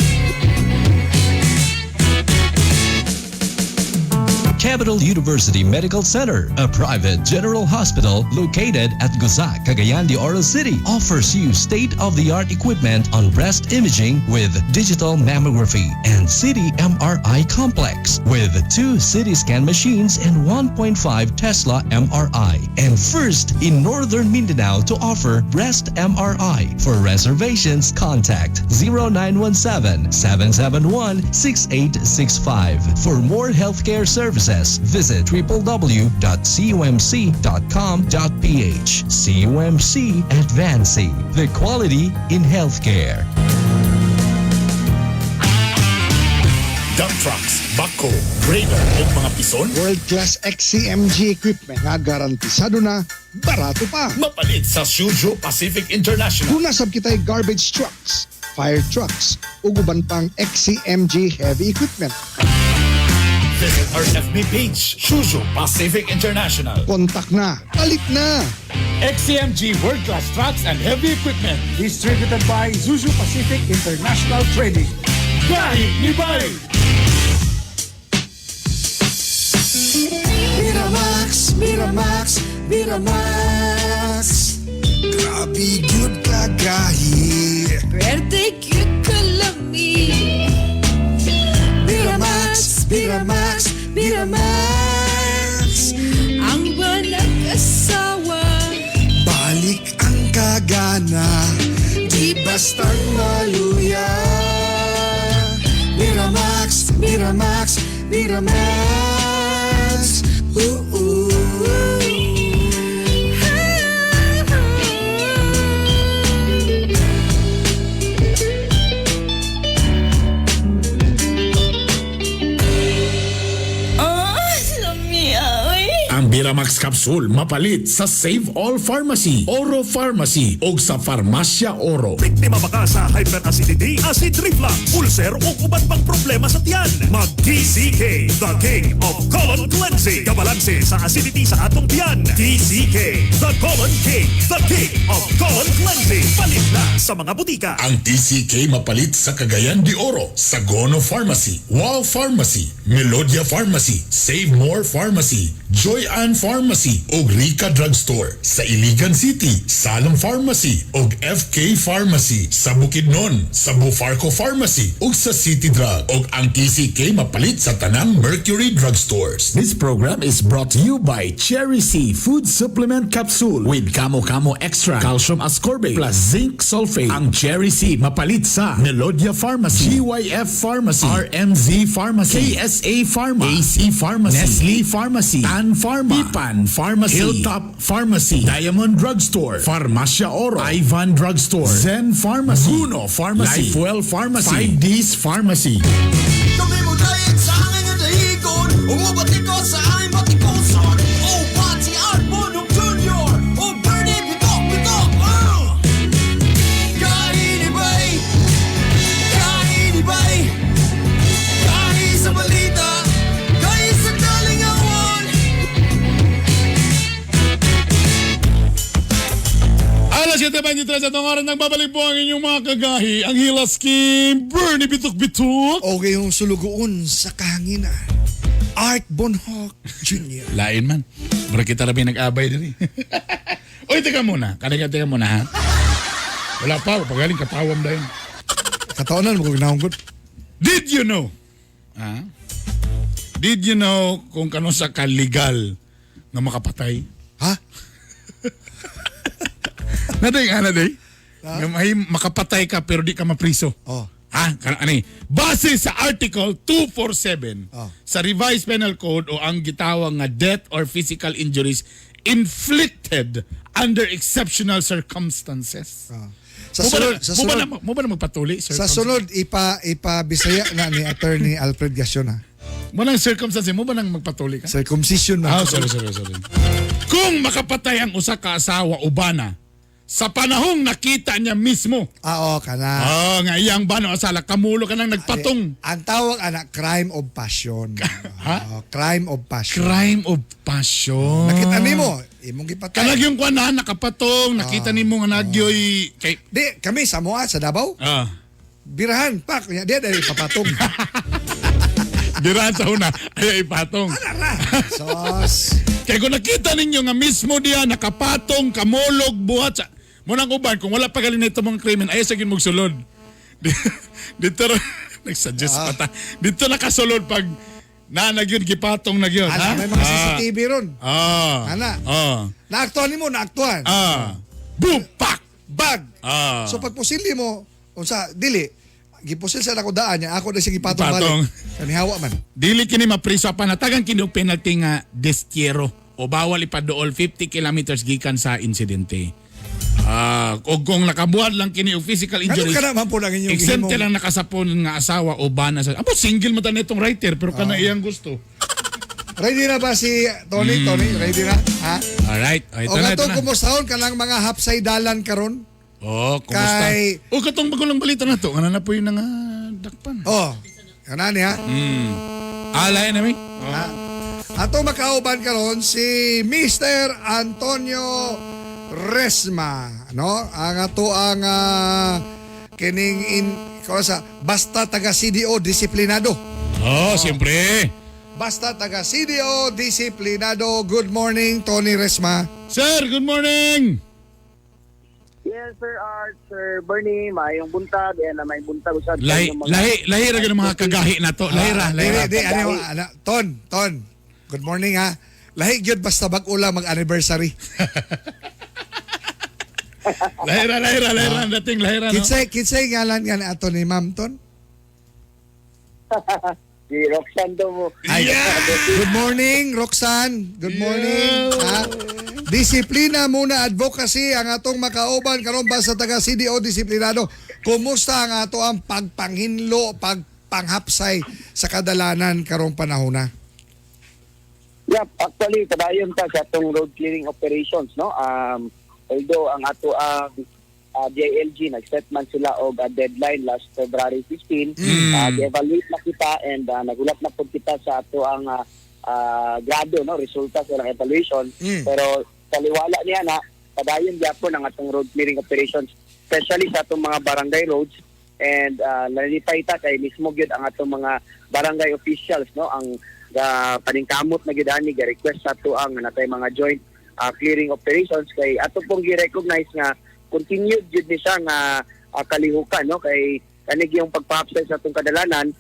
Capital University Medical Center, a private general hospital located at Gusa, Cagayan de Oro City, offers you state-of-the-art equipment on breast imaging with digital mammography and CT MRI complex with 2 CT scan machines and 1.5 Tesla MRI. And first in Northern Mindanao to offer breast MRI. For reservations, contact 0917-771-6865. For more healthcare services, visit www.cumc.com.ph. CUMC, advancing the quality in healthcare. Dump trucks, backhoe, grader o mga pison? World-class XCMG equipment nga garantisado na, barato pa. Mapalit sa Suzhou Pacific International. Duna sab kitay garbage trucks, fire trucks, ug uban pang XCMG heavy equipment. Visit our FB page, Shuzo Pacific International. Kontak na, palit na. XCMG World Class Trucks and Heavy Equipment. Distributed by Zuzu Pacific International Trading. Gahi ni Bay! Miramax, Miramax, Miramax. Grabe gyud kagahi. Pwerte cute kalami. Miramax, Miramax, Miramax. Ang walang asawa. Balik ang kagana, di bastang maluya. Miramax, Miramax, Miramax. Ooh, ooh. Oh, lami ay. Ang Biramax Capsule mapalit sa Save All Pharmacy, Oro Pharmacy o sa Farmacia Oro. Biktima ba ka sa hyperacidity, acid reflux, ulcer o uban pang problema sa tiyan? Mag-TCK, the king of colon cleansing. Kabalanse sa acidity sa atong tiyan. TCK, the colon king, the king of colon cleansing. Palit na sa mga butika. Ang TCK mapalit sa Cagayan de Oro, sa Gono Pharmacy, Wow Pharmacy, Melodia Pharmacy, Save More Pharmacy, Joy Ann Pharmacy ug Rica Drugstore. Sa Iligan City, Salong Pharmacy ug FK Pharmacy. Sa Bukidnon, sa Bufarco Pharmacy ug sa City Drug. Ug ang TCK mapalit sa tanang Mercury Drugstores. This program is brought to you by Cherry C Food Supplement Capsule with Kamo Kamo Extra, Calcium Ascorbate plus Zinc Sulfate. Ang Cherry C mapalit sa Melodia Pharmacy, GYF Pharmacy, RMZ Pharmacy, KSA Pharma, AC Pharmacy, Nestle Pharmacy, Tan Pharma, Pipan Pharmacy, Hilltop Pharmacy, Diamond Drugstore, Farmacia Oro, Ivan Drugstore, Zen Pharmacy, Guno Pharmacy, Lifewell Pharmacy, 5Ds Pharmacy. Kami mo dayeg sa angin nga dahigon. Umubat ko sa aming batikoson. Oh, Pati Art Bonong Jr. Oh, Bernie Bitok Bitok. Ah! Kainibay! Kainibay! Kahi sa balita, kahi sa kalingawan. Alas 7:23 at ang oras, nagbabalik po ang inyong mga kagahi, ang Hilas King, Bernie Bitok Bitok. Okay yung sulugoon sa kahanginan. Art Bonhoc Jr. Lain man. Mura kita rabi nag-abay diri. Uy, teka muna. Kanika, teka muna ha. Wala pa, pagaling katawam dahil. Kataonan mo kung ginaunggod. Did you know? Ha? Did you know kung kano sa kaligal nga makapatay? Ha? Naday nga naday. Nga may makapatay ka pero di ka mapriso. Oh. Ha? Kana ani. Base sa Article 247 Oh. sa Revised Penal Code o ang gitawag nga death or physical injuries inflicted under exceptional circumstances. Ah. Sa Mo ba sunod, na- sa mo ba sunod, na, mo ba na magpatuli? sa sunod ipa Bisaya na ni Attorney Alfred Gassion ha. Mo nang circumstances, mo ba nang magpatuli ka? Circumcision na. Ah, sorry, sorry, sorry. Kung makapatay ang usa ka asawa o bana sa panahong nakita niya mismo. Ah, oh, kana. Ah, nga iyang bana o asala kamulo ka nang nagpatong. Ang tawag anak crime of passion. Ha? Oh, crime of passion. Crime of passion. Nakita nimo, imong gipatay. Kanag yung kuan na nakapatong, nakita nimo nga nagyoy kay Di kami sa Moa sa Davao, ah, birahan pak nya di dali papatong. dirahan sa una ay ipatong. Sos. Kay kung nakita ninyo nga mismo diya nakapatong, kamulog, buhat sa munang uban kung wala pa galing nito mga krimen ay sa mong sulod. Dito nagsuggest pa ta. Dito nakasulod pag na nagyod gipatong na gyud, Ana ha? may mga CCTV ron. Ah. Ana. Ah. Naaktuan nimo, naaktuan. Ah. Boom, pak. Bag. Ah. So pag pusili mo, unsa dili gipusil sa nako daan niya, ako na siya gipatong Gipatong. balik. Kanihawa man. Dili kini mapriso pa natagan kini og penalty nga destiero o bawal ipaduol 50 kilometers gikan sa insidente. Ah, og kung nakabuhat lang kini og physical Ano injuries. ka naman po lang inyong Exempted gihimong- lang nakasapon nga asawa o bana sa. Abo single man ta nitong writer pero Ah. kana iyang gusto. Ready na ba si Tony? Tony, ready na? Ha? Alright, oh, ito O na, ito katong na. kumustahon ka lang mga hapsay-dalan karon? Oh, kumusta? Kay- O katong bagong balita na to, ano na po yung nga dakpan. Oh, kana ni ha? Alay na mi. Ha? Ato makauban karon si Mr. Antonio Resma, no? Ang ato ang kining in sa basta taga CDO disiplinado. Oh, siyempre. Basta taga CDO disiplinado. Good morning, Tony Resma. Sir, good morning. Yes, Sir Art, Sir Bernie, maayong buntag, and may buntag usab sa Lahi, inyong mga- lahi, lahi ra gyud ang mga kagahi na to. Lahi ra, lahi ra. Di, ano, ano, Ton, Ton. Good morning ha. Lahi gyud basta bag-o lang mag-anniversary. Lahi ra, lahi ra, lahi ra ang dating, lahi ra, no? Kinsay kinsay ngalan nga ni ato ni Ma'am Ton? Si Roxanne daw mo. Ay, good morning, Roxanne. Good morning. Ha? Disiplina muna advocacy ang atong makauban karon basta taga CDO disiplinado. Kumusta ang ato ang pagpanghinlo, pagpanghapsay sa kadalanan karong panahon na? Yeah, actually kadayon ta sa atong road clearing operations, no? Although ang ato ang DILG nag-set man sila og deadline last February 15, gi-evaluate na kita and nagulat na pud kita sa ato ang grado, no, resulta sa ilang evaluation. Pero taliwala niya na padayon gyapon ang atong road clearing operations, especially sa atong mga barangay roads, and nalipay ta kay mismo gyud ang atong mga barangay officials, no, ang paningkamot na gyud ani ga-request sa ato ang natay mga joint clearing operations kay ato pong gi-recognize nga continued gyud ni siya nga kalihukan, no, kay kanig yung pagpahapsay sa atong kadalanan,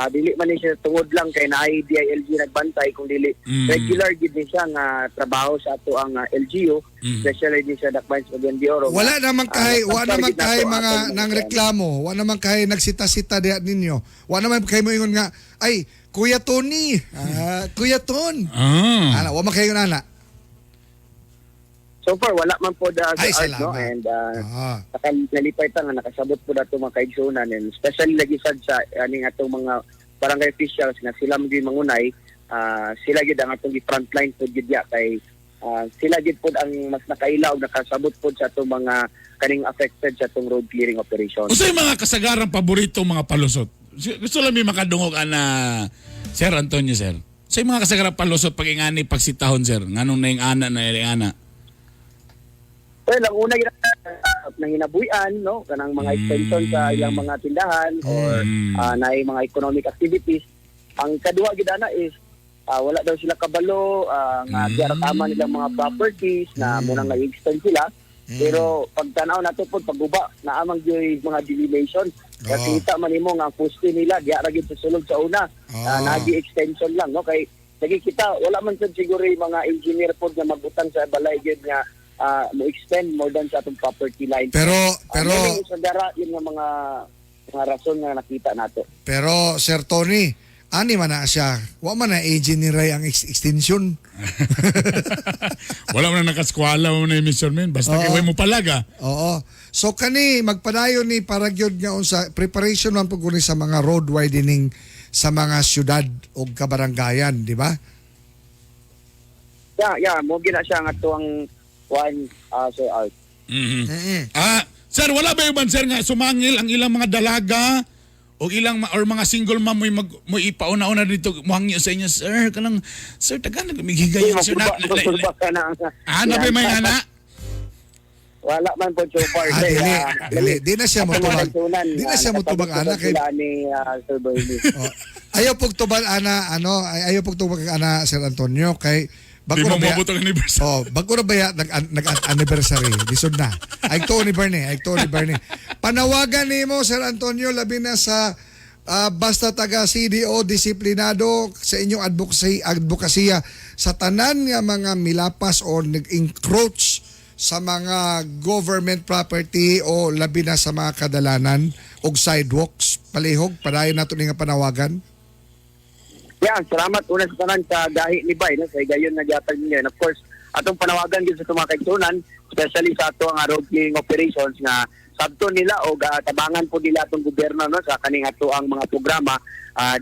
dili man ni siya tungod lang kay naay DILG nagbantay kung dili regular gyud ni siya nga trabaho sa ato ang LGU, especially din sa Dakbayan sa Cagayan de Oro. Wala naman kay wala nagpasar naman gyud nato kay ang mga atong nang reklamo, wala naman kay nagsita-sita diha ninyo. Wala naman kay moingon nga ay Kuya Tony, Kuya Ton. Ana, wa man kayo ana. So far wala man po da Ay, sa art, no, salamat. and nalipay ta nga nakasabot po dato mga kaigsuonan, and especially lagi sad sa aning atong mga barangay officials nga sila man gyud mangunay, sila gyud ang atong gi-frontline pod gyud ya kay sila gyud pod ang mas nakaila og nakasabot pod sa atong mga kaning affected sa atong road clearing operation. Unsay mga kasagarang paborito mga palusot? Gusto lang may makadungog ana Sir Antonio, sir. Unsay mga kasagarang palusot pag ingani pagsitahon, sir? Nganong naing ana na ing ana? Well, ang una gyud nang hinabuy-an, no, kanang mga extension sa ilang mga tindahan or naay mga economic activities. Ang kadua gyud ana is wala daw sila kabalo nga mm. tama nilang mga properties na muna nga i-extend sila. Pero pag tanaw nato pod pag-uba naamang gyud mga dilation. Kasi kita man nimo nga ang poste nila diha ra gyud sa sulod sa una. Nagi extension lang, no, kay sige kita wala man sad siguro yung mga engineer pod nga magbutang sa balay gyud nga mo extend more than sa atong property line. Pero sa dara yun nga mga rason nga nakita nato. Pero Sir Tony, ani man na siya. Wa man na agent ni Ray ang extension. Wala man na nakaskwala mo na yung mission man. Basta kay way mo palaga. Oo. So kani magpadayon ni para gyud nga unsa preparation man pud kuni sa mga road widening sa mga syudad o kabaranggayan, di ba? Yeah, mo gina siya nga ato ang one Sir Art. Sir, wala ba yung sir nga sumangil ang ilang mga dalaga o ilang or mga single mom mo ipauna-una dito mohangyo sa inyo, sir, kanang sir taga nagmigigayon sir na. Na ba may ana? Wala man po so far. Dili, di na siya motubag. Di na siya motubag ana kay ni Sir Bernie. Ayaw pug tubag ana ano, ayaw pug tubag ana Sir Antonio kay di mo maabot ang anniversary. Oh, bago na ba ya nag-anniversary? Lisod na. Ay to ni Bernie, ay to ni Bernie. Panawagan nimo Sir Antonio labi na sa basta taga CDO disiplinado sa inyong advokasya sa tanan nga mga milapas o nag-encroach sa mga government property o labi na sa mga kadalanan og sidewalks. Palihog, padayon nato ni nga panawagan. Yeah, salamat una sa tanan sa gahi ni Bay, no, sa higayon nga gihatag ninyo. And of course, atong panawagan gyud sa atong mga kaigsuonan, especially sa ato ang road clearing operations nga sabto nila o tabangan po nila atong gobyerno, no, sa kaning ato ang mga programa,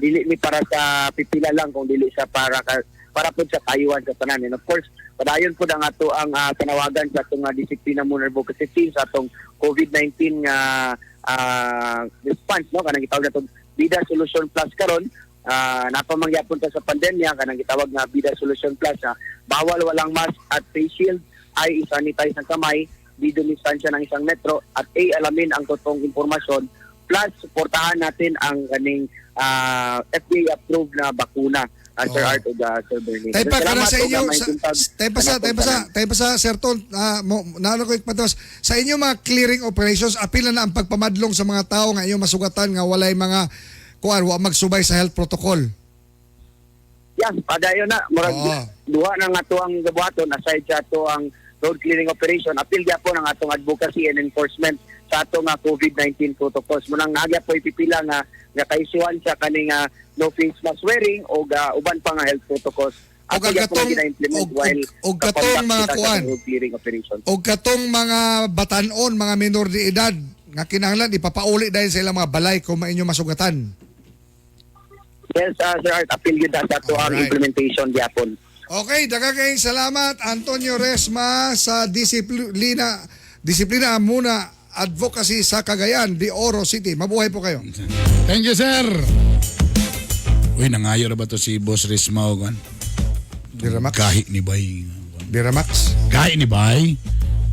dili ni para sa pipila lang kung dili sa para pud sa kayuhan sa tanan. And of course, padayon pud ang ato ang panawagan sa atong disiplina muna advocacy team sa atong COVID-19 nga response, no, kanang gitawag natong Bida Solution Plus karon. Napamangyapon ta sa pandemya kanang gitawag nga Bida Solution Plus na bawal walang mask at face shield, ay isanitize ang kamay, B, dumistansya ng 1 metro, at A, alamin ang totoong impormasyon, plus suportahan natin ang kaning FDA approved na bakuna, Sir Art o Sir Bernie. Tay pa kana Salamat sa og inyo maayong sa, buntag tay pa sa tay pa sa kanatong tay pa sa Sir Ton, mo naano ko ipatos sa inyo mga clearing operations, apila na ang pagpamadlong sa mga tao nga inyong masugatan nga walay mga kuan, wa magsubay sa health protocol? Yeah, padayon na. Murag duha na nga to ang gabuhaton aside sa ato ang road clearing operation. Apil gyapon ang atong advocacy and enforcement sa ato nga COVID-19 protocols. Munang naa gyapoy pipila nga nga kaisuhan sa kaning no face mask wearing o uban pa nga health protocols. Ato ang gyapon gina-implement while og katong kakonduct mga kita sa kuan. road clearing operation. O katong mga batanon, mga minor de edad nga kinahanglan ipapauli dahil sa ilang mga balay kung mainyo masugatan. Yes, Sir Art, apil gyud na sa ato ang implementation gyapon. Okay, daghang kayong salamat, Antonio Resma sa Disiplina Disiplina Muna Advocacy sa Cagayan de Oro City. Mabuhay po kayo. Thank you, sir. Uy, nangayo ra ba to si Boss Resma o kan? Diramax. Gahi ni Bay. Diramax. Gahi ni Bay.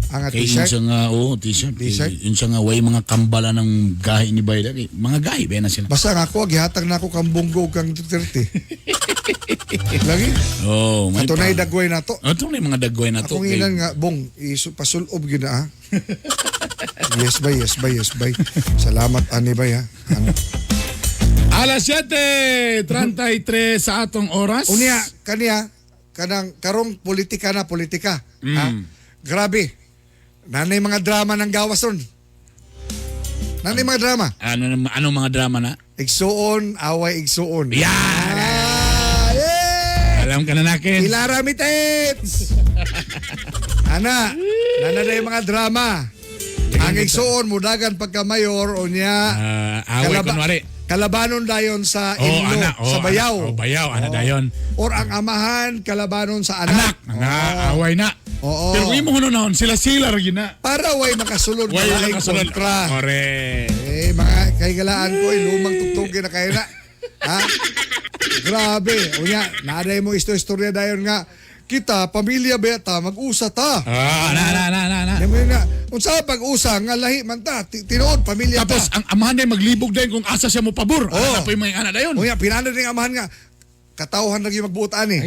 Ang Kay t-shirt? Unsa nga, oh, t-shirt. T-shirt? Unsa nga way mga kambala ng gahi ni Bay. Dali, mga gahi ba na sila? Basta nga ako, gihatag na ako kang Bong Go kang Duterte. Lagi? Oh, may Ato na'y pa. dagway na to. Ato na mga dagway na to. Akong ilan nga, Bong, isu, pasulob gyud na ah. Yes bay, yes bay, yes bay. Salamat ani bay ha. Ano? Alas 7:33 sa atong oras. Unya, kaniya, kanang karong politika na politika. Ha? Grabe. Nanay mga drama ng gawas ron. Nanay mga drama. Ano ano mga drama na? Igsuon, away igsuon. Yeah! Ah, yeah! Alam ka na nakin. Ilara mitits! Ana, nana na yung mga drama. Ang igsuon, mudagan pagka mayor, unya, Away kunwari. Kalabanon dayon sa Oh, inlo, ana, oh, sa bayaw. Ana, oh, bayaw, ana dayon. Or ang amahan, kalabanon sa anak. Nga, away na. Oo. Pero kung imo hunahon, sila-sila ra gyud na. Para way makasulod Way way makasulod. kontra. Correct. Eh, mga kahigalaan ko, eh, lumang tugtugin na kayo na. Ha? Grabe. Unya, naaday mo isto-istorya dayon nga, kita, pamilya beta, mag-usa ta. Ah, na, na, na, na, na. Yan mo yun nga. Unsa pag-usa nga lahi man ta, tinuod pamilya Tapos ta. ang amahan day maglibog dayon kung asa siya mo pabor. Oo. Ana na po yung mga ana dayon. Unya, pinana din ang amahan nga, katawhan lagi magbuot ani.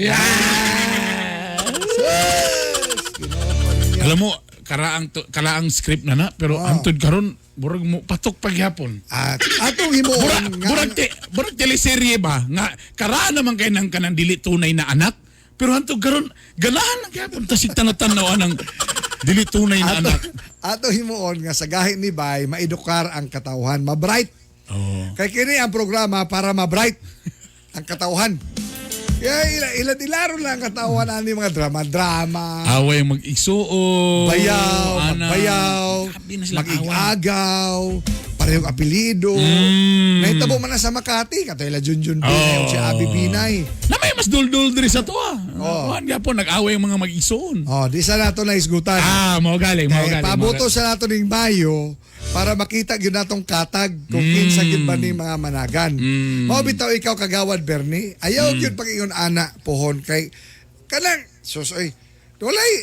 Alam mo, karaang script na na pero antud karon murag mo patok pagyapon. At atong himuon Murag nga murag, murag teleserye ba nga karaan naman kay nang kanang dili tunay na anak pero hantod karon ganahan lang gyapon ta sig tanaw anang dili tunay na ato, anak. ato himuon nga sa gahi ni Bay maedukar ang katawhan, mabright. Oh. Kay kini ang programa para mabright ang katawhan. Kaya ila, ila dilaro lang ang katawhan ani mga drama-drama. Away mag-igsuo. Bayaw, ana. magbayaw, Grabe na silang away. mag-igagaw, parehong apelido. Nahitabo man na sa Makati, katoy la Junjun Binay Oh. o si Abby Binay. Na may mas duldul diri sa tuwa. Oh. Kuan gyapon nag-away ang mga mag-igsuon. Oh, di sa nato na isgutan. Ah, mao galing, mao Kay galing. pabuto sa nato ning Mayo para makita gyud natong katag kung kinsa gyud ba ni mga managan. Mao bitaw ikaw kagawad Bernie, ayaw gyud pag-ingon ana pohon kay kanang sus oy. Walay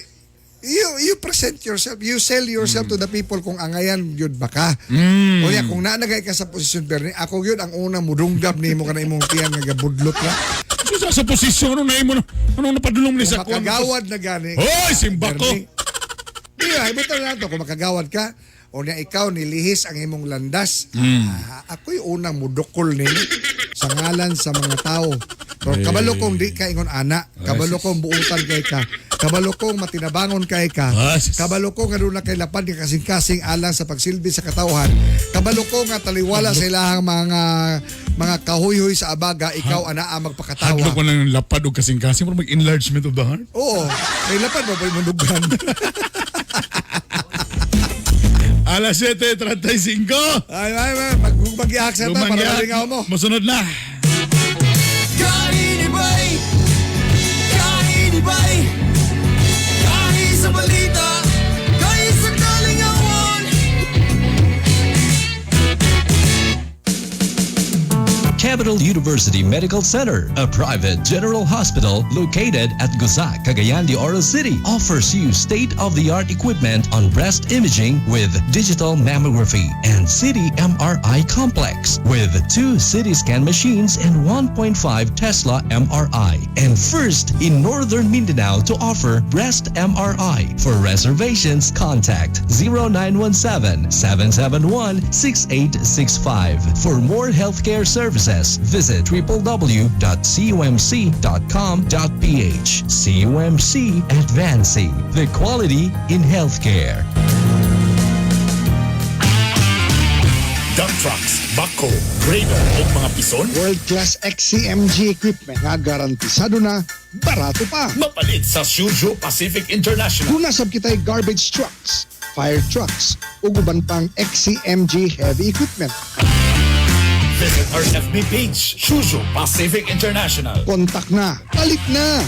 you present yourself, you sell yourself to the people kung angayan gyud ba ka. Unya kung naanagay ka sa posisyon Bernie, ako gyud ang unang mudunggab nimo kana imong tiyan nga gabudlot ra. Sa, sa posisyon ano na imo na anong napadulong ni sa Kung makagawad na gani. Hoy, simba ko. Bernie. Di ba, ibutang na to, kung makagawad ka, o niya ikaw nilihis ang imong landas, ah, ako'y unang mudukol nini sa ngalan sa mga tao. Pero Eh. kabalo kong di ka ingon ana, kabalo kong buutan kay ka, kabalo kong matinabangon kay ka, Ah, sus. kabalo ko nga doon na kay lapad nga kasing-kasing alang sa pagsilbi sa katawhan, kabalo ko nga taliwala sa ilahang mga kahoyhoy sa abaga, ikaw ana ang magpakatawa. Hadlok ko lang lapad og kasing-kasing pero mag-enlargement of the heart. Oo, kay lapad mo pa yung mundugan. Alas 7:35. Ay, ay, ay, mag-iaksa ta para Lumangyak. malingaw mo. Masunod na. Kainibay! Kainibay! Kahi sa balita, kahi sa kalingawan. Capital University Medical Center, a private general hospital located at Gusa, Cagayan de Oro City, offers you state-of-the-art equipment on breast imaging with digital mammography and city MRI complex with two CT scan machines and 1.5 Tesla MRI. And first in Northern Mindanao to offer breast MRI. For reservations, contact 0917-771-6865. For more healthcare services, visit www.cumc.com.ph. CUMC, advancing the quality in healthcare. Dump trucks, backhoe, grader o mga pison. World-class XCMG equipment nga garantisado na, barato pa. Mapalit sa Suzhou Pacific International. Duna sab kitay garbage trucks, fire trucks, ug uban pang XCMG heavy equipment. Visit our FB page, Suzhou Pacific International. Kontak na, palit na!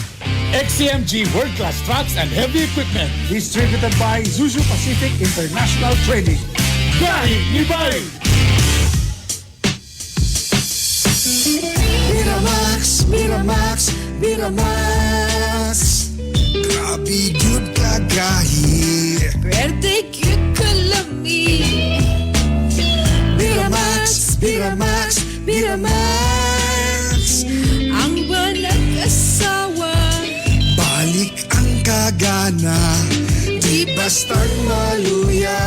XCMG World Class Trucks and Heavy Equipment. Distributed by Suzhou Pacific International Trading. Gahi ni Bay! Miramax, Miramax, Miramax. Grabe gyud kagahi. Pwerte gyud kalami. Miramax, Miramax, Miramax. Ang nag-asawa. Balik ang kagana, di basta't maluya.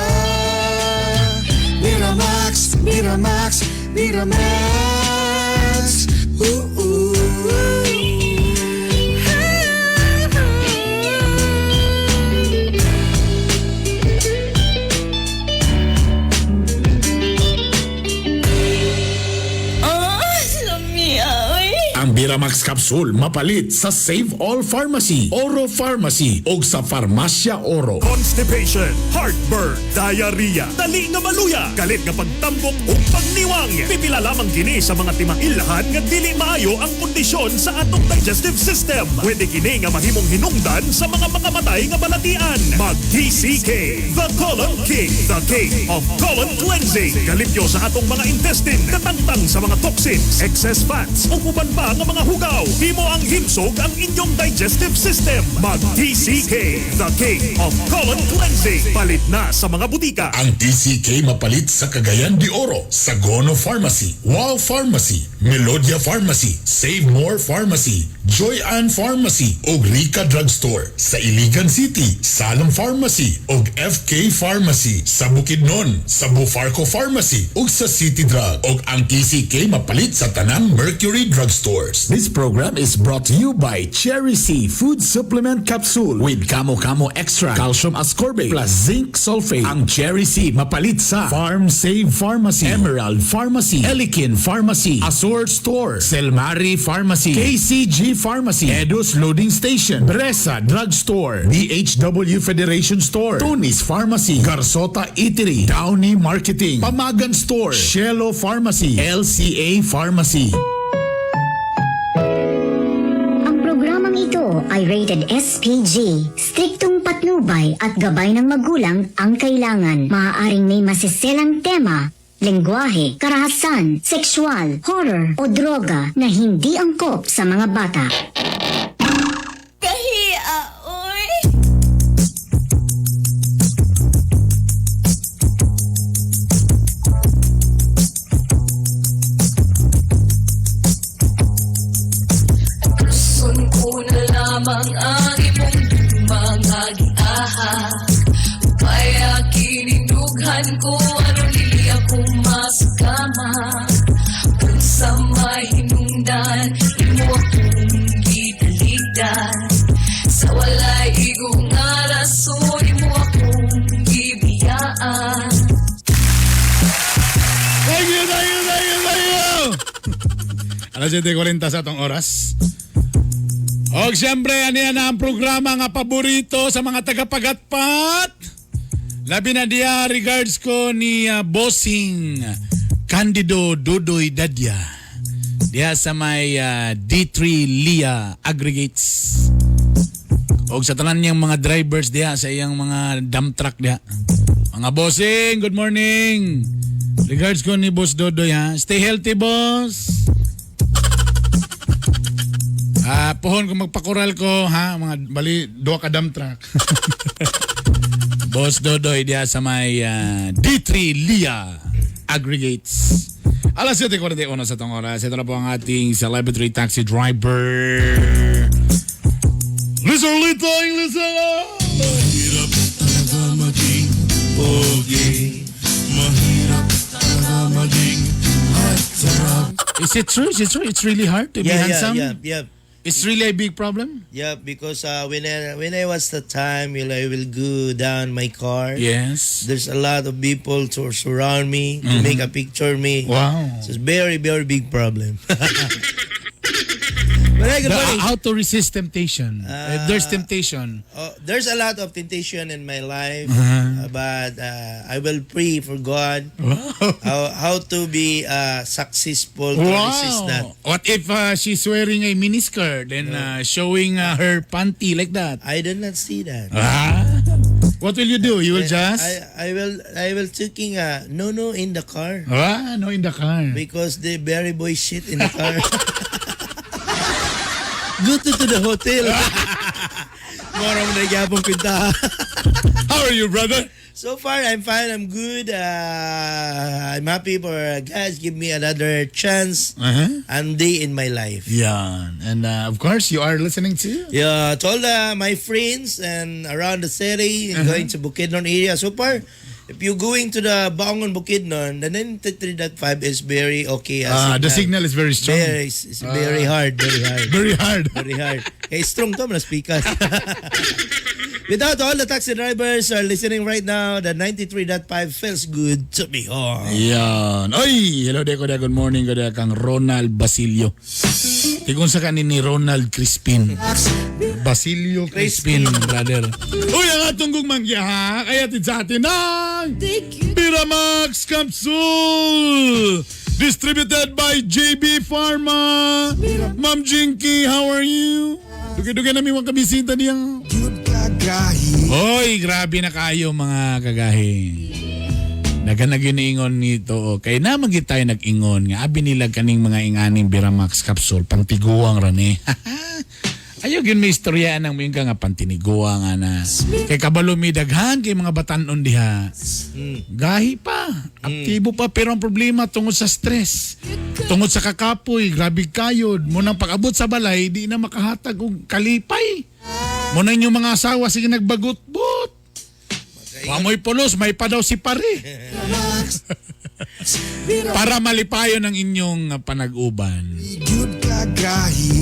Miramax, Miramax, Miramax. Ooh, ooh. Oh, lami oy. Ang Biramax Capsule mapalit sa Save All Pharmacy, Oro Pharmacy o sa Farmacia Oro. Constipation, heartburn, diarrhea, dali nga maluya, galit nga pagtambok ug pagniwang. Pipila lamang kini sa mga timailhan nga dili maayo ang kondisyon sa atong digestive system. Pwede kini nga mahimong hinungdan sa mga makamatay nga balatian. Mag TCK, the Colon King, the King of Colon Cleansing. Galimpyo sa atong mga intestine, katangtang sa mga toxins, excess fats, ug uban pa nga mga hugaw. Himo ang himsog ang inyong digestive system. Mag TCK, the King of Colon Cleansing. Palit na sa mga butika. Ang TCK mapalit sa Cagayan de Oro, sa Gono Pharmacy, Wow Pharmacy, Melodia Pharmacy, Save More Pharmacy, Joy Ann Pharmacy ug Rica Drugstore. Sa Iligan City, Salam Pharmacy ug FK Pharmacy. Sa Bukidnon, sa Bufarco Pharmacy ug sa City Drug. Ug ang TCK mapalit sa tanang Mercury Drugstores. This program is brought to you by Cherry C Food Supplement Capsule with Kamo Kamo Extra, Calcium Ascorbate plus Zinc Sulfate. Ang Cherry C mapalit sa Farm Save Pharmacy, Emerald Pharmacy, Elikin Pharmacy, Azure Store, Selmari Pharmacy, KCG Pharmacy, Edos Loading Station, Bresa Drugstore, DHW Federation Store, Tony's Pharmacy, Garsota Eatery, Downey Marketing, Pamagan Store, Shelo Pharmacy, LCA Pharmacy. Ang programang ito ay rated SPG. Striktong patnubay at gabay ng magulang ang kailangan. Maaaring may masiselang tema, lengguwahe, karahasan, sexual, horror o droga na hindi angkop sa mga bata. Kahia, oy. Tuson ko na lamang ang imong mga giaha. Kaya kinindughan ko aron dili ako masakama. Kung sa mahinungdan, imo akong gitaligdan. Sa walay igong nga rason, imo akong gibiyaan. Thank you, thank you, thank you, thank you! Alas 7:40 sa atong oras. Og siyempre, ano yan ang programa nga paborito sa mga tagapagatpat? Labi na diya, regards ko ni Bossing Candido Dudoy Dadya. Diya sa may D3 Lia Aggregates. Og sa tanan niyang mga drivers diya sa iyang mga dump truck diya. Mga bossing, good morning. Regards ko ni Boss Dodoy ha. Stay healthy, boss. Pohon kung magpakural ko ha, mga bali duha ka dump truck. Boss Dodoy diya sa may D3 Lia Aggregates. Alas 7:41 sa tong oras. Ito na po ang ating celebrity taxi driver, Lisa Lita Lisa! Mahirap talaga maging pogi. Mahirap talaga maging heartthrob. Is it true? Is it true? It's really hard to be Yeah, handsome? yeah. It's really a big problem? Yeah, because when I was the time, I will go down my car. There's a lot of people to surround me to make a picture me. So it's very, very big problem. But hey, good morning. How to resist temptation? If there's temptation. There's a lot of temptation in my life, but I will pray for God how to be successful to resist that. What if she's wearing a miniskirt and showing her panty like that? I do not see that. Ah. What will you do? You will just I will taking a no in the car. Ah, no in the car. Because the very boy shit in the car. Go to the hotel. Mora mo na gyapon pinta. How are you, brother? So far, I'm fine. I'm good. I'm happy for guys give me another chance and day in my life. Yeah. And of course, you are listening to? Yeah, to all my friends and around the city and going to Bukidnon area. So far, if you're going to the Baungon Bukidnon, the 93.5 is very okay. As Ah, the signal is very strong. Very, it's very Ah. hard, very hard. Very hard. Very hard. Kay strong to, mga speakers. Without all the taxi drivers are listening right now, the 93.5 feels good to be home. Yan. Oy, hello de ko. Good morning ko de kang Ronald Basilio. Tigon sa kanin ni Ronald Crispin. Basilio Crispin, brother. Uy, ang atong gugmang ha. Kaya tid sa atin ng Piramax Capsule! Distributed by JB Pharma. Ma'am Jinky, how are you? Dugay-dugay namin mga kabisita niyang. Hoy, grabe na kayo, mga kagahi. Naganag ingon nito. Kay na magit tayo nag-ingon nga abi nila kaning mga inganing Biramax capsule pangtiguang ra ni. Ayaw gyud may istorya nang moingon ka nga pantiniguang ana. Kay kabalo mi daghan kay mga batanon diha. Gahi pa, aktibo pa, pero ang problema tungod sa stress, tungod sa kakapoy, grabe kayod, mo nang pag-abot sa balay di na makahatag og kalipay. Mo na inyong mga asawa sige nagbagot-bot. Wamoy pulos, may pa daw si pare. Para malipayon ang inyong panag-uban.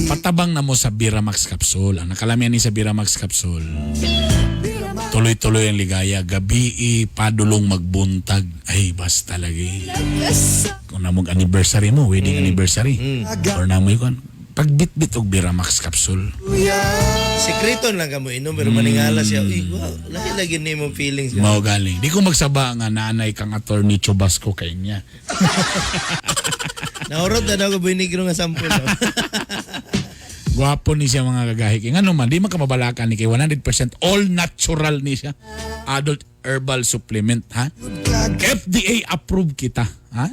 Patabang na mo sa Biramax Capsule. Ang nakalamian ni sa Biramax Capsule. Tuloy-tuloy ang ligaya. Gabi padulong magbuntag. Ay, basta lagi. Kung namog anniversary mo, wedding anniversary. Or namoy kon pagbitbit og Biramax Capsule. Sekreto lang ka mo inom pero maningala siya. Uy, wow, lagi lagi ni mong feelings. Mao galing. Di ko magsaba nga naanay kang Attorney Chubasco kay niya. Naurot na daw ko buinigro nga sampol. No? Gwapo ni siya, mga kagahi. Kaya nga naman, di man ka mabalakan ni kay 100% all natural ni siya. Adult herbal supplement, ha? FDA approved kita, ha?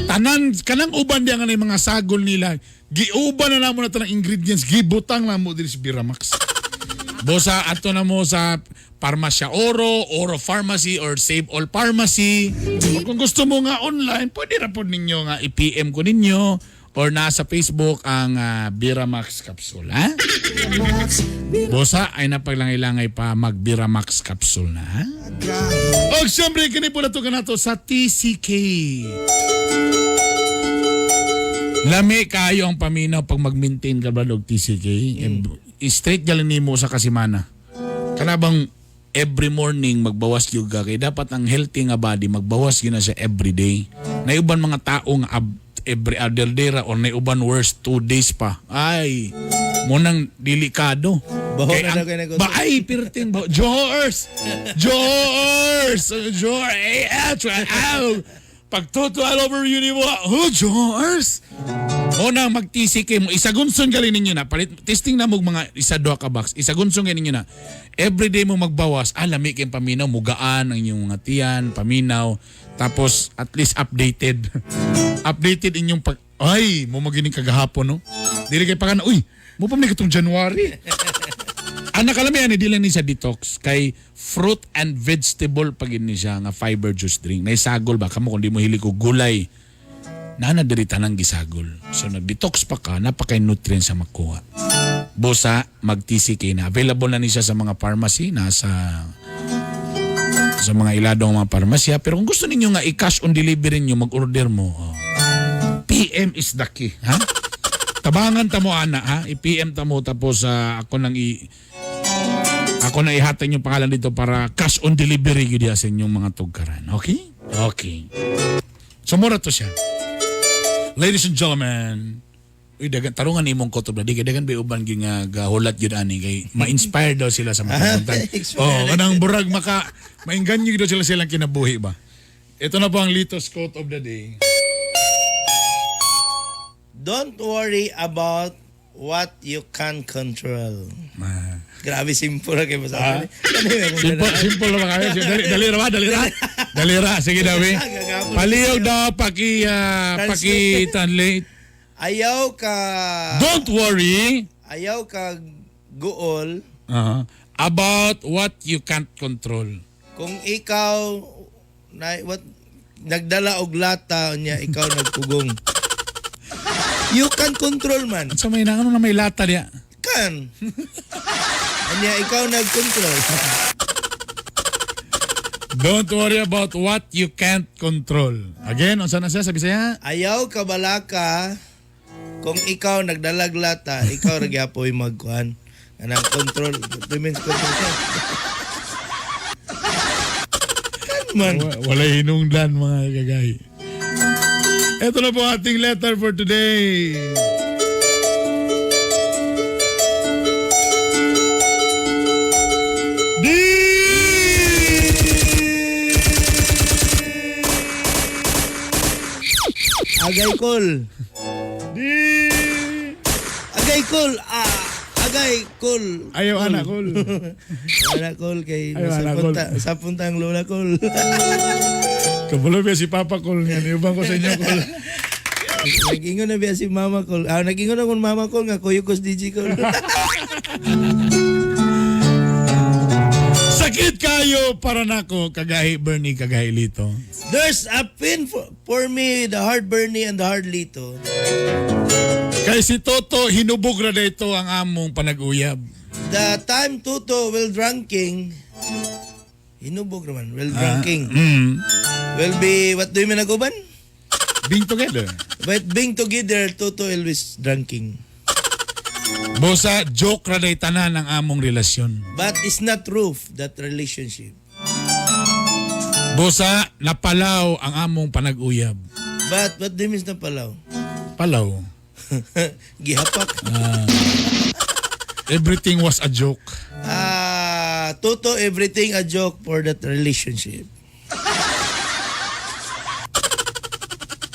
Tanan, kanang uban diya nga na yung mga sagol nila, giuban na namo na tanang ingredients, gibutang na mo diri sa Biramax. Bosa, ato na mo sa Parmasya Oro, Oro Pharmacy, or Save All Pharmacy. O kung gusto mo nga online, pwede ra po ninyo nga i-PM ko ninyo or nasa Facebook ang Biramax Capsule. Ha? Bosa, ay napaglangay-langay pa mag Biramax Capsule na. Ha? O siyempre, kini po na to kanato sa TCK. Lami kayo ang paminaw pag mag-maintain ka ba og TCK. Straight galing nimo sa kasimana. Kana bang every morning magbawas gyud ka, kay dapat ang healthy nga body magbawas gyud na siya every day. Naiuban mga tao nga every other day ra or naiuban worst 2 days pa. Ay, mo nang delikado. Baho Kay na daw kayo nag- Ba ay pirting baho. Jors! Jors! Jors! Eh, eh, Pagtuto all over you ni mo. Oh, Jors! O nang mag-TCK mo, isagunson gali ninyo na. Palit, testing na mo mga isa duha ka box. Isagunson gali ninyo na. Everyday mo magbawas, ah, lami kayong paminaw, mugaan ang inyong mga tiyan, paminaw. Tapos, at least updated. Updated inyong pag... Ay, mo magining kagahapon, no? Dili kay pakan, uy, Mo pa man katong January. Ang nakalamihan ni dili ni sa detox kay fruit and vegetable pag ni siya nga fiber juice drink. Naisagol ba kamo kung di mo hilig og gulay. Nana diri tanang gisagol. So nag-detox pa ka, napakay nutrients sa makuha. Busa mag-TCK na. Available na ni siya sa mga pharmacy, nasa sa mga iladong mga parmasya. Pero kung gusto ninyo nga i-cash on delivery niyo, mag-order mo. Oh. PM is the key. Ha? Tabangan ta mo, ana, ha? I-PM ta mo tapos ako na ihatag yung pangalan dito para cash on delivery gyud sa inyong mga tugkaran. Okay? Okay. So mura to siya. Ladies and gentlemen, uy, dagan tarungan imong kotob na di kay dagan bay uban gyud nga gahulat gyud ani kay ma-inspire daw sila sa mga buntag. Oh, kanang burag maka maingganyo gyud daw sila silang kinabuhi ba. Ito na po ang Lito's quote of the day. Don't worry about what you can control. Grabe, simple na kayo masabi. Simple, simple na ba kayo? Dali, dali ra ba? Dali ra? Dali ra. Sige daw eh. Palihog daw paki paki translate. Ayaw ka... Don't worry Ayaw ka guol about what you can't control. Kung ikaw na, what, nagdala og lata niya, ikaw nagpugong. You can control man. Sa may ano na may lata diya? Kan. Anya ikaw nag-control. Don't worry about what you can't control. Again, unsa na siya sa Bisaya? Ayaw ka balaka kung ikaw nagdalag lata, ikaw ra gyapoy magkuan. Anang control, women's control. Kan man. Walay hinungdan mga gagay. Ito na po ating letter for today. D! Agay kol. D! Agay kol. Ah, agay kol. Ayaw, anak kol. Anak kol kay Ayaw, sa anak kol. punta, sa punta ang lola kol. Kabulo ba si Papa Kol nga. Niubang ko sa inyo kol. Nag-ingon na biya si Mama kol. Ah, nag-ingon na kung Mama kol nga kuyo ko DJ kol. Sakit kayo para nako kagahi Bernie kagahi Lito. There's a pin for me, the hard Bernie and the hard Lito. Kay si Toto hinubog ra dito ang among panag-uyab. The time Toto will drinking, hinubog naman, will drinking. Will be, what do you mean naguban? Being together. But being together, Toto always drinking. Bosa, joke ra day tanan ang among relasyon. But it's not proof that relationship. Bosa, napalaw ang among panag-uyab. But what do you mean na palaw? Palaw. Gihapak. Everything was a joke. Ah, Toto, everything a joke for that relationship.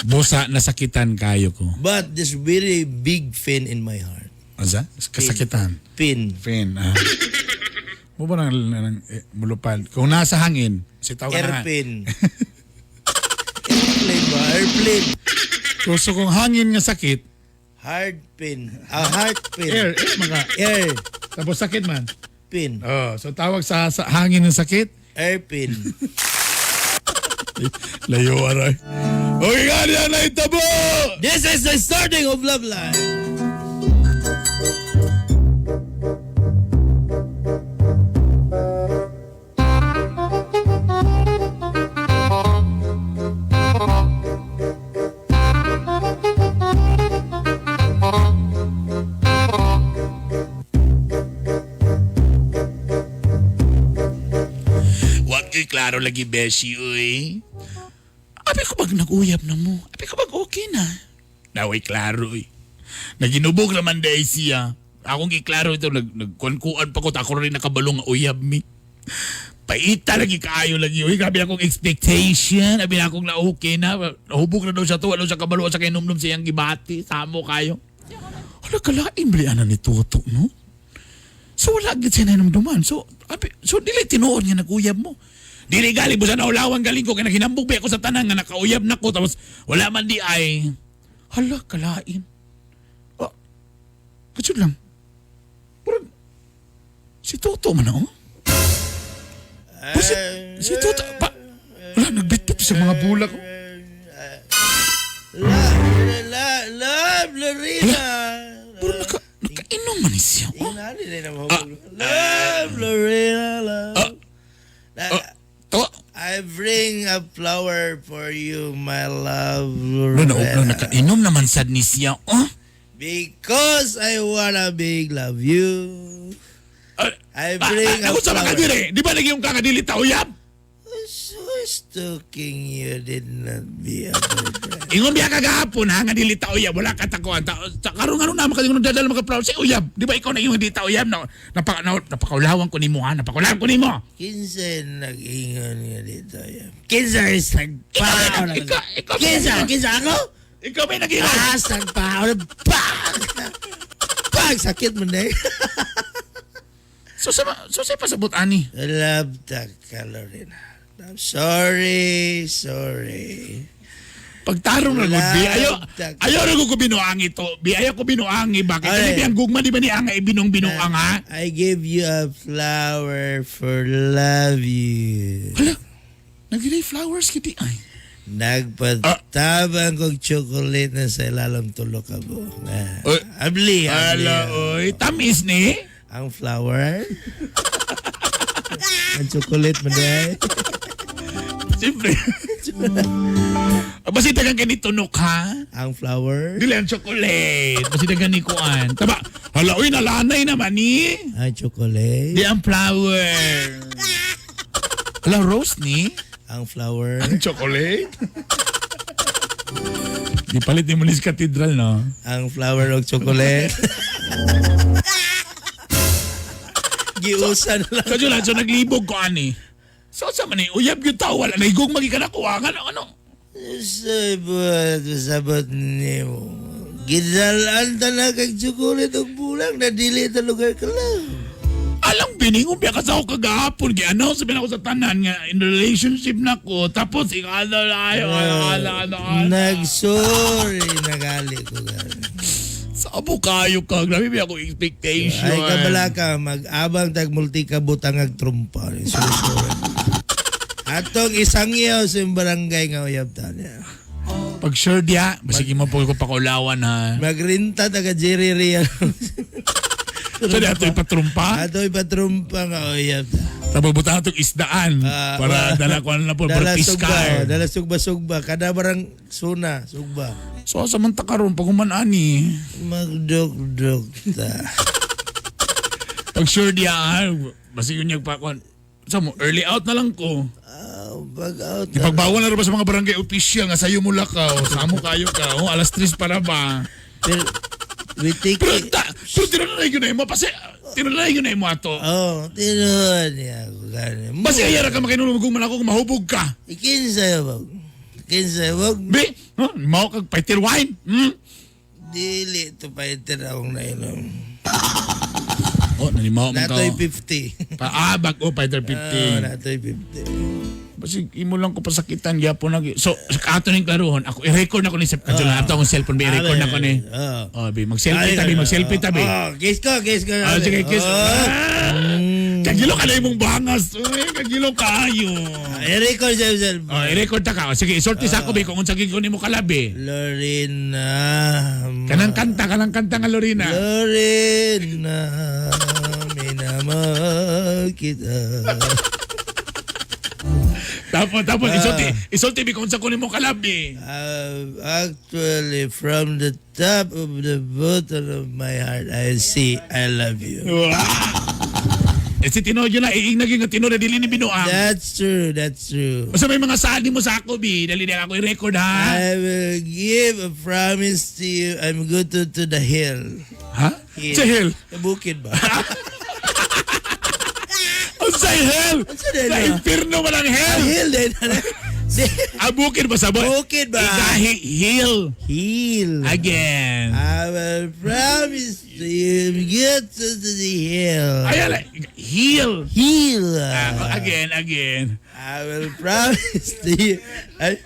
Bosa, nasakitan kayo ko. But this very big pain in my heart. Asa? Kasakitan. Pin. Pin. Ah. Mo ba nang eh, mulupad? Kung nasa hangin, si tawag na. Airpin. Airplane ba? Airplane. So kung hangin nga sakit, Hard pin. Ah, heart pin. Air, air mga. Air. Tapos sakit man. Pin. Oh, so tawag sa hangin ng sakit? Airpin. Layo aray. Okay nga niya na itabo! This is the starting of Love Life. Wag kay klaro lagi, Beshi, uy. Abi ko bag nag-uyab na mo? Abi ko bag okay na? Naway klaro, uy. Naginubog naman dahil siya. Akong giklaro ito, nagkuan pa ko, ako rin nakabalong nga uyab mi. Paita lagi kaayo lagi. Uy, grabe akong expectation. Abi na akong na okay na. Nahubog na daw siya to. Wala siya kabalo sa kay numnum siyang gibati. Samo kayo. Wala kalain bali ana ni Toto, no? So wala gid siya nainumduman. So, abi, so dili tinuod nga nag-uyab mo. Dili gali busa na ulawang galing ko kay naghinambog ba ako sa tanan nga nakauyab na ko tapos wala man di ay hala kalain. Oh, katsud lang. Si Toto man oh. Pero si Toto pa, wala nagbitbit sa mga bulak oh. La, love, Lorena. Pero nakainom man ni siya. Oh. Love, Lorena, love. To. I bring a flower for you, my love, Wala na Lorena. nakainom naman sad ni siya. Oh. Because I wanna big love you. I bring a Ako sa mga flower. dire, di ba lagi yung kakadili tauyab? Who's talking you did not be a boyfriend? Ingon biya kagahapon ha, nga dili ta uyab, wala ka takuan. Ta, ta karon nga na makaingon dadala maka flower si uyab. Di ba ikaw na yung hindi ta uyab na napakaulawan ko nimo ha, napakaulawan ko nimo. Kinsa nag-ingon nga dito yan? Kinsa is nagpao na. Ikaw Kinsa? Kinsa ako? Ikaw may nag-ingon. Ah, sagpao na. Bang! Bang! Sakit mo na eh. So sa so sa pasabot ani. Love ta ka, Lorena. I'm sorry, sorry. Pagtarong na gud bi ayo Love ta- ayo ra ko binuang ito. Bi ayo ko binuangi bakit? Kasi Ay. bi ang gugma di ba ni anga ibinong binuang ha? I give you a flower for love you. Hala, nagilay flowers kiti ay. Nagpatabang kog chocolate na sa ilalim tulo ka mo. Ah, Oy. Abli, abli. Ala oy, tamis ni. Ang flower. Ang chocolate mo dahil. Siyempre. Basta tagang kani tunok ha. Ang flower. Dili ang chocolate. Basta tagang ni kuan. Taba, hala oy nalanay naman ni. Ang chocolate. Di ang flower. Hala rose ni. Ang flower. Ang chocolate. Di palit ni Mulis Cathedral no. Ang flower og chocolate. Giusa na lang. Kadyo lang so naglibog ko ani. So sa man ni uyab gyud tao wala na igong magi ka nakuha nga ano. Sabot, sabot nimo. Gidalaan ta na kag chocolate og bulang na dili ta lugar ka lang. Alang biningong biya ka sa ako kagahapon. Gi-announce sabi na ako sa tanan nga in relationship na ko. Tapos ikaw ano ayo ano ano ano. Nagsorry, nagali ko gani. Sabo kayo ka. Grabe ba ako expectation. Ay kabala ka, mag-abang tag multi kabutang ag trumpa. Sorry. Atong isang iyaw sa imong barangay nga uyab ta niya. Pag sure diya, basig mo po ko pakaulawan ha. Magrinta taga Jerry Rian. So di ato ipatrumpa. Ato ipatrumpa nga uyab ta. Tapos butan atong isdaan para dala ko na po para Dala sugba, piskar. oh, dala sugba sugba kada barang suna sugba. So sa man ta karon pag human ani. Magdukduk ta. Pag sure diya, ha, basig yun yung pa sa mo early out na lang ko. Pag out. Ipagbawal na rin ba sa mga barangay official nga sayo mo lakaw, sa amo kayo ka, oh, alas 3 para ba? Pero we take Pero, pero tinanay yun na mo, pasi, tinanay yun na mo ato. Oh, tinuod niya ako gani. Basi ayara ka makinulong man ako kung mahubog ka. Kinsa wag. Kinsa wag. Be, huh? Mao kag fighter wine. Hmm? Dili to fighter akong nainom. Oh, nanimaw man ka. Natoy 50. Pa, bag oh, fighter 50. Oh, natoy 50. Basi imo lang ko pasakitan gyapon nag. So, ato ning klarohon, ako i-record na ko ni sa kadyo na ato akong cellphone, be i-record na ko ni. Oh, be mag-selfie tabi, mag-selfie tabi. Oh, kiss ko, kiss ko. Ah, sige, kiss. Oh. Ah, Kagilo ka na imong bangas. Uy, kagilo kayo. I-record sa cellphone. Oh, i-record ta ka. Oh, sige, isulti sa ako be kung unsa gid ko nimo kalabi. Lorena. Kanang kanta nga Lorena. Lorena, minamahal kita. Tapos isulti be kung unsa ko nimo kalabi. Actually, from the top of the bottom of my heart, I say I love you. Eh si Tinoy yun na, iignag yung Tinoy na dili ni binuang. That's true, that's true. Basta may mga sali mo sa ako, bi. Dali na ako i-record, ha? I will give a promise to you. I'm good to the hill. Ha? Hill. Sa hill? Sa bukid ba? Ang sa hell! Sa Sa impirno walang hell! Hill din. Ah, bukid ba sa boy? Bukid ba? Igahi, hill. Hill. Again. I will promise to you, get to the hill. Ay, ala, hill. Hill. Ah, again, again. I will promise to you. Ay,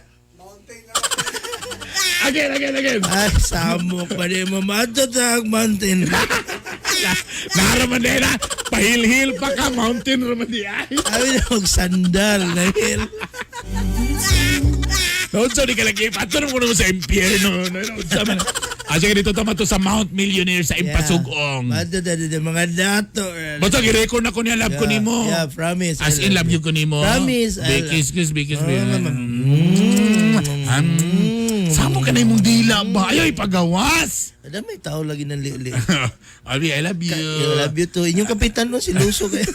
Again, again, again. Ay, samok pa rin mo. Mato ang mountain. Naraman din, ha? Pahil-hil pa ka, mountain raman di ay. Abi na og sandal na heel. Naunsa di kalaki, ato mo sa impyerno. Naunsa man. Asa ka dito tama to sa Mount Millionaire sa Impasugong. Madto da da mga dato. Basta gi-record na ko niya, love ko nimo. Yeah, promise. As in, love you ko nimo. Promise. Be kiss, kiss, be kiss, be. Samo ka na imong dila ba? Ayaw, ipagawas. Ada may tao lagi ng lili. Abi, I love you. I love you too. Inyong kapitan no, si Luso kayo.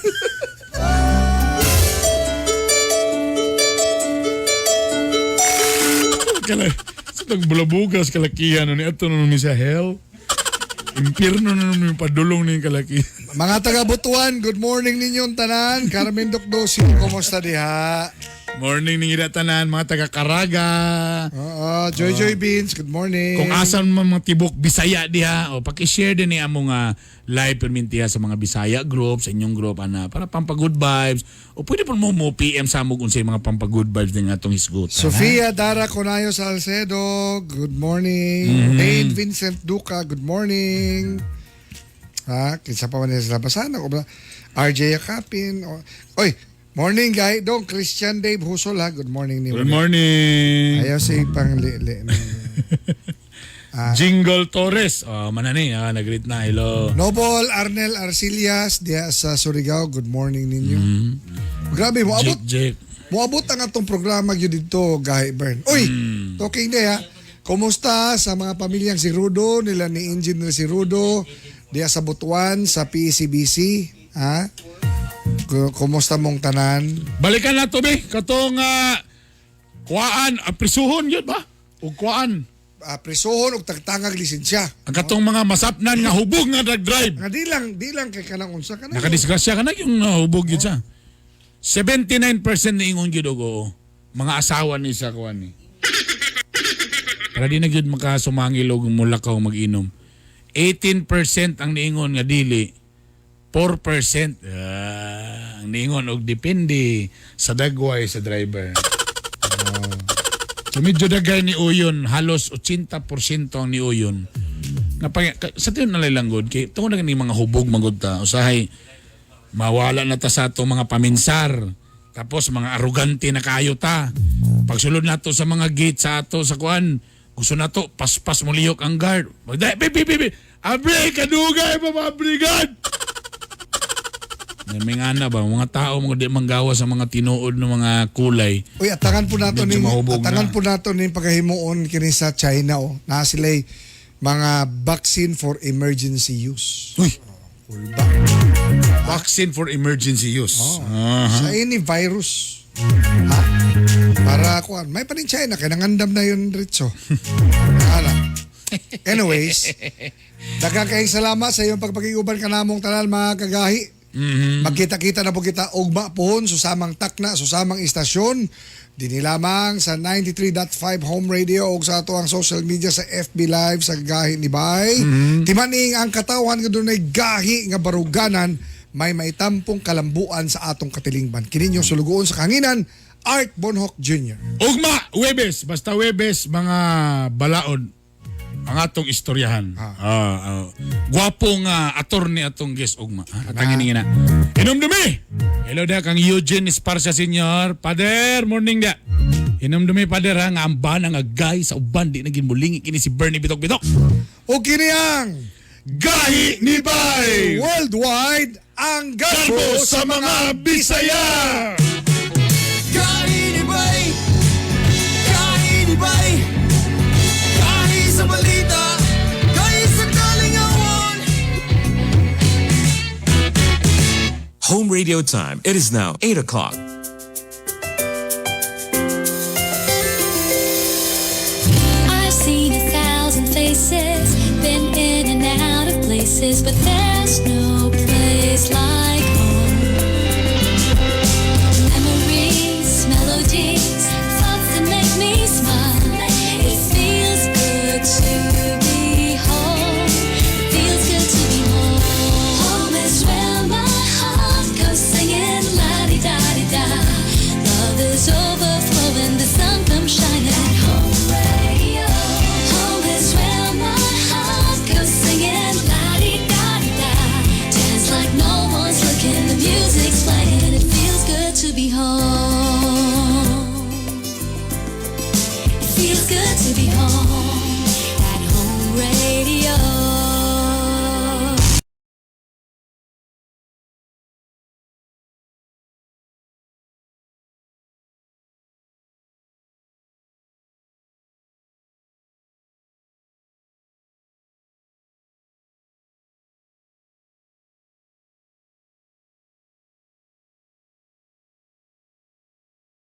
Kala, sa tag bulabugas kalakihan no ni ato no ni sa hell. Impierno na naman yung padulong ni kalaki. Mga taga Butuan, good morning ninyong tanan. Carmen Docdosi, kumusta diha? Morning ning ida tanan mga taga Caraga. Oo, Joy Joy Beans, good morning. Kung asan man mga tibok Bisaya diha, o paki-share din ni among live permintiha sa mga Bisaya group, sa inyong group ana para pampa good vibes. O pwede po mo mo PM sa amog unsay mga pampa good vibes din atong hisgutan. Sofia Dara Conayo Salcedo, good morning. Dane Vincent Duca, good morning. Ha, kinsa pa man nila sa labasan? Ako ba? RJ Akapin. Oy, morning guy. Dong Christian Dave Husol ha. Good morning ni. Good morning. Ayaw si pang li. Jingle Torres. Oh, manani, nag-greet na. Hello. Noble Arnel Arcillas diha sa Surigao. Good morning ninyo. Grabe, moabot. Jake, Jake. Moabot ang atong programa gyud dito, Gahi Bern. Uy, talking day ha. Kumusta sa mga pamilyang si Rudo, nila ni Engineer si Rudo, diha sa Butuan, sa PCBC, ha? Kumusta mong tanan? Balikan na to, be. Katong kuaan, prisuhon yun ba? O kuaan. Prisuhon og tagtangag lisensya. Ang katong mga masapnan nga hubog nga drag-drive. Nga di lang kay kanang unsa ka na. Nakadisgrasya ka na yung hubog yun siya. 79% na ingon yun og oo. Mga asawa ni sa kuan ni. Para di na gyud makasumangil og mulakaw mag-inom. 18% ang niingon nga dili. 4% ang niingon og depende sa dagway sa driver. So medyo dagay ni Uyon, halos 80% ang ni Uyon. Sa tiyon na lang gud kay tungod na ni mga hubog magud ta usahay mawala na ta sa atong mga paminsar. Tapos mga arugante na kayo ta. Pagsulod nato sa mga gate sa ato sa kuan, gusto nato paspas mo lihok ang guard. Magdai bi bi bi. Abre kadugay pa mga brigad. May nga na ba mga tao mga di manggawa sa mga tinuod ng mga kulay. Uy, atangan po nato ni atangan na. po nato ni pagkahimuon kini sa China oh. Na sila'y mga vaccine for emergency use. Uy. Cool ba? Vaccine for emergency use. Oh. Sa any virus. Ha? Para kuan, may pa rin China kay nangandam na yun Ritso. Ana. Anyways, daghang kayong salamat sa iyong pagpakiguban kanamong tanan mga kagahi. Magkita-kita na po kita ugma pohon susamang takna, susamang istasyon. Dinhi lamang sa 93.5 Home Radio o sa ato ang social media sa FB Live sa Gahi ni Bay. Timaning ang katawan nga dunay gahi nga baruganan may maitampong kalambuan sa atong katilingban. Kini inyong sulugoon sa kanginan, Art Bonhoc Jr. Ugma, Webes, basta Webes mga balaod ang atong istoryahan. Gwapo nga attorney atong guest ugma. Atangin ni na. Hinumdumi. Hello da kang Eugene Esparza Senior. Pader, morning da. Hinumdumi pader ha nga ang bana nga guy sa uban di naging mulingi kini si Bernie Bitok-Bitok. O kini ang Gahi ni Bay! Worldwide ang garbo sa mga Bisaya! Gahi ni Bay! Gahi ni Bay! Gahi sa balita! Gahi sa kalingawan! Home radio time. It is now 8 o'clock. I've seen 1,000 faces, been in and out of places, but there's no place like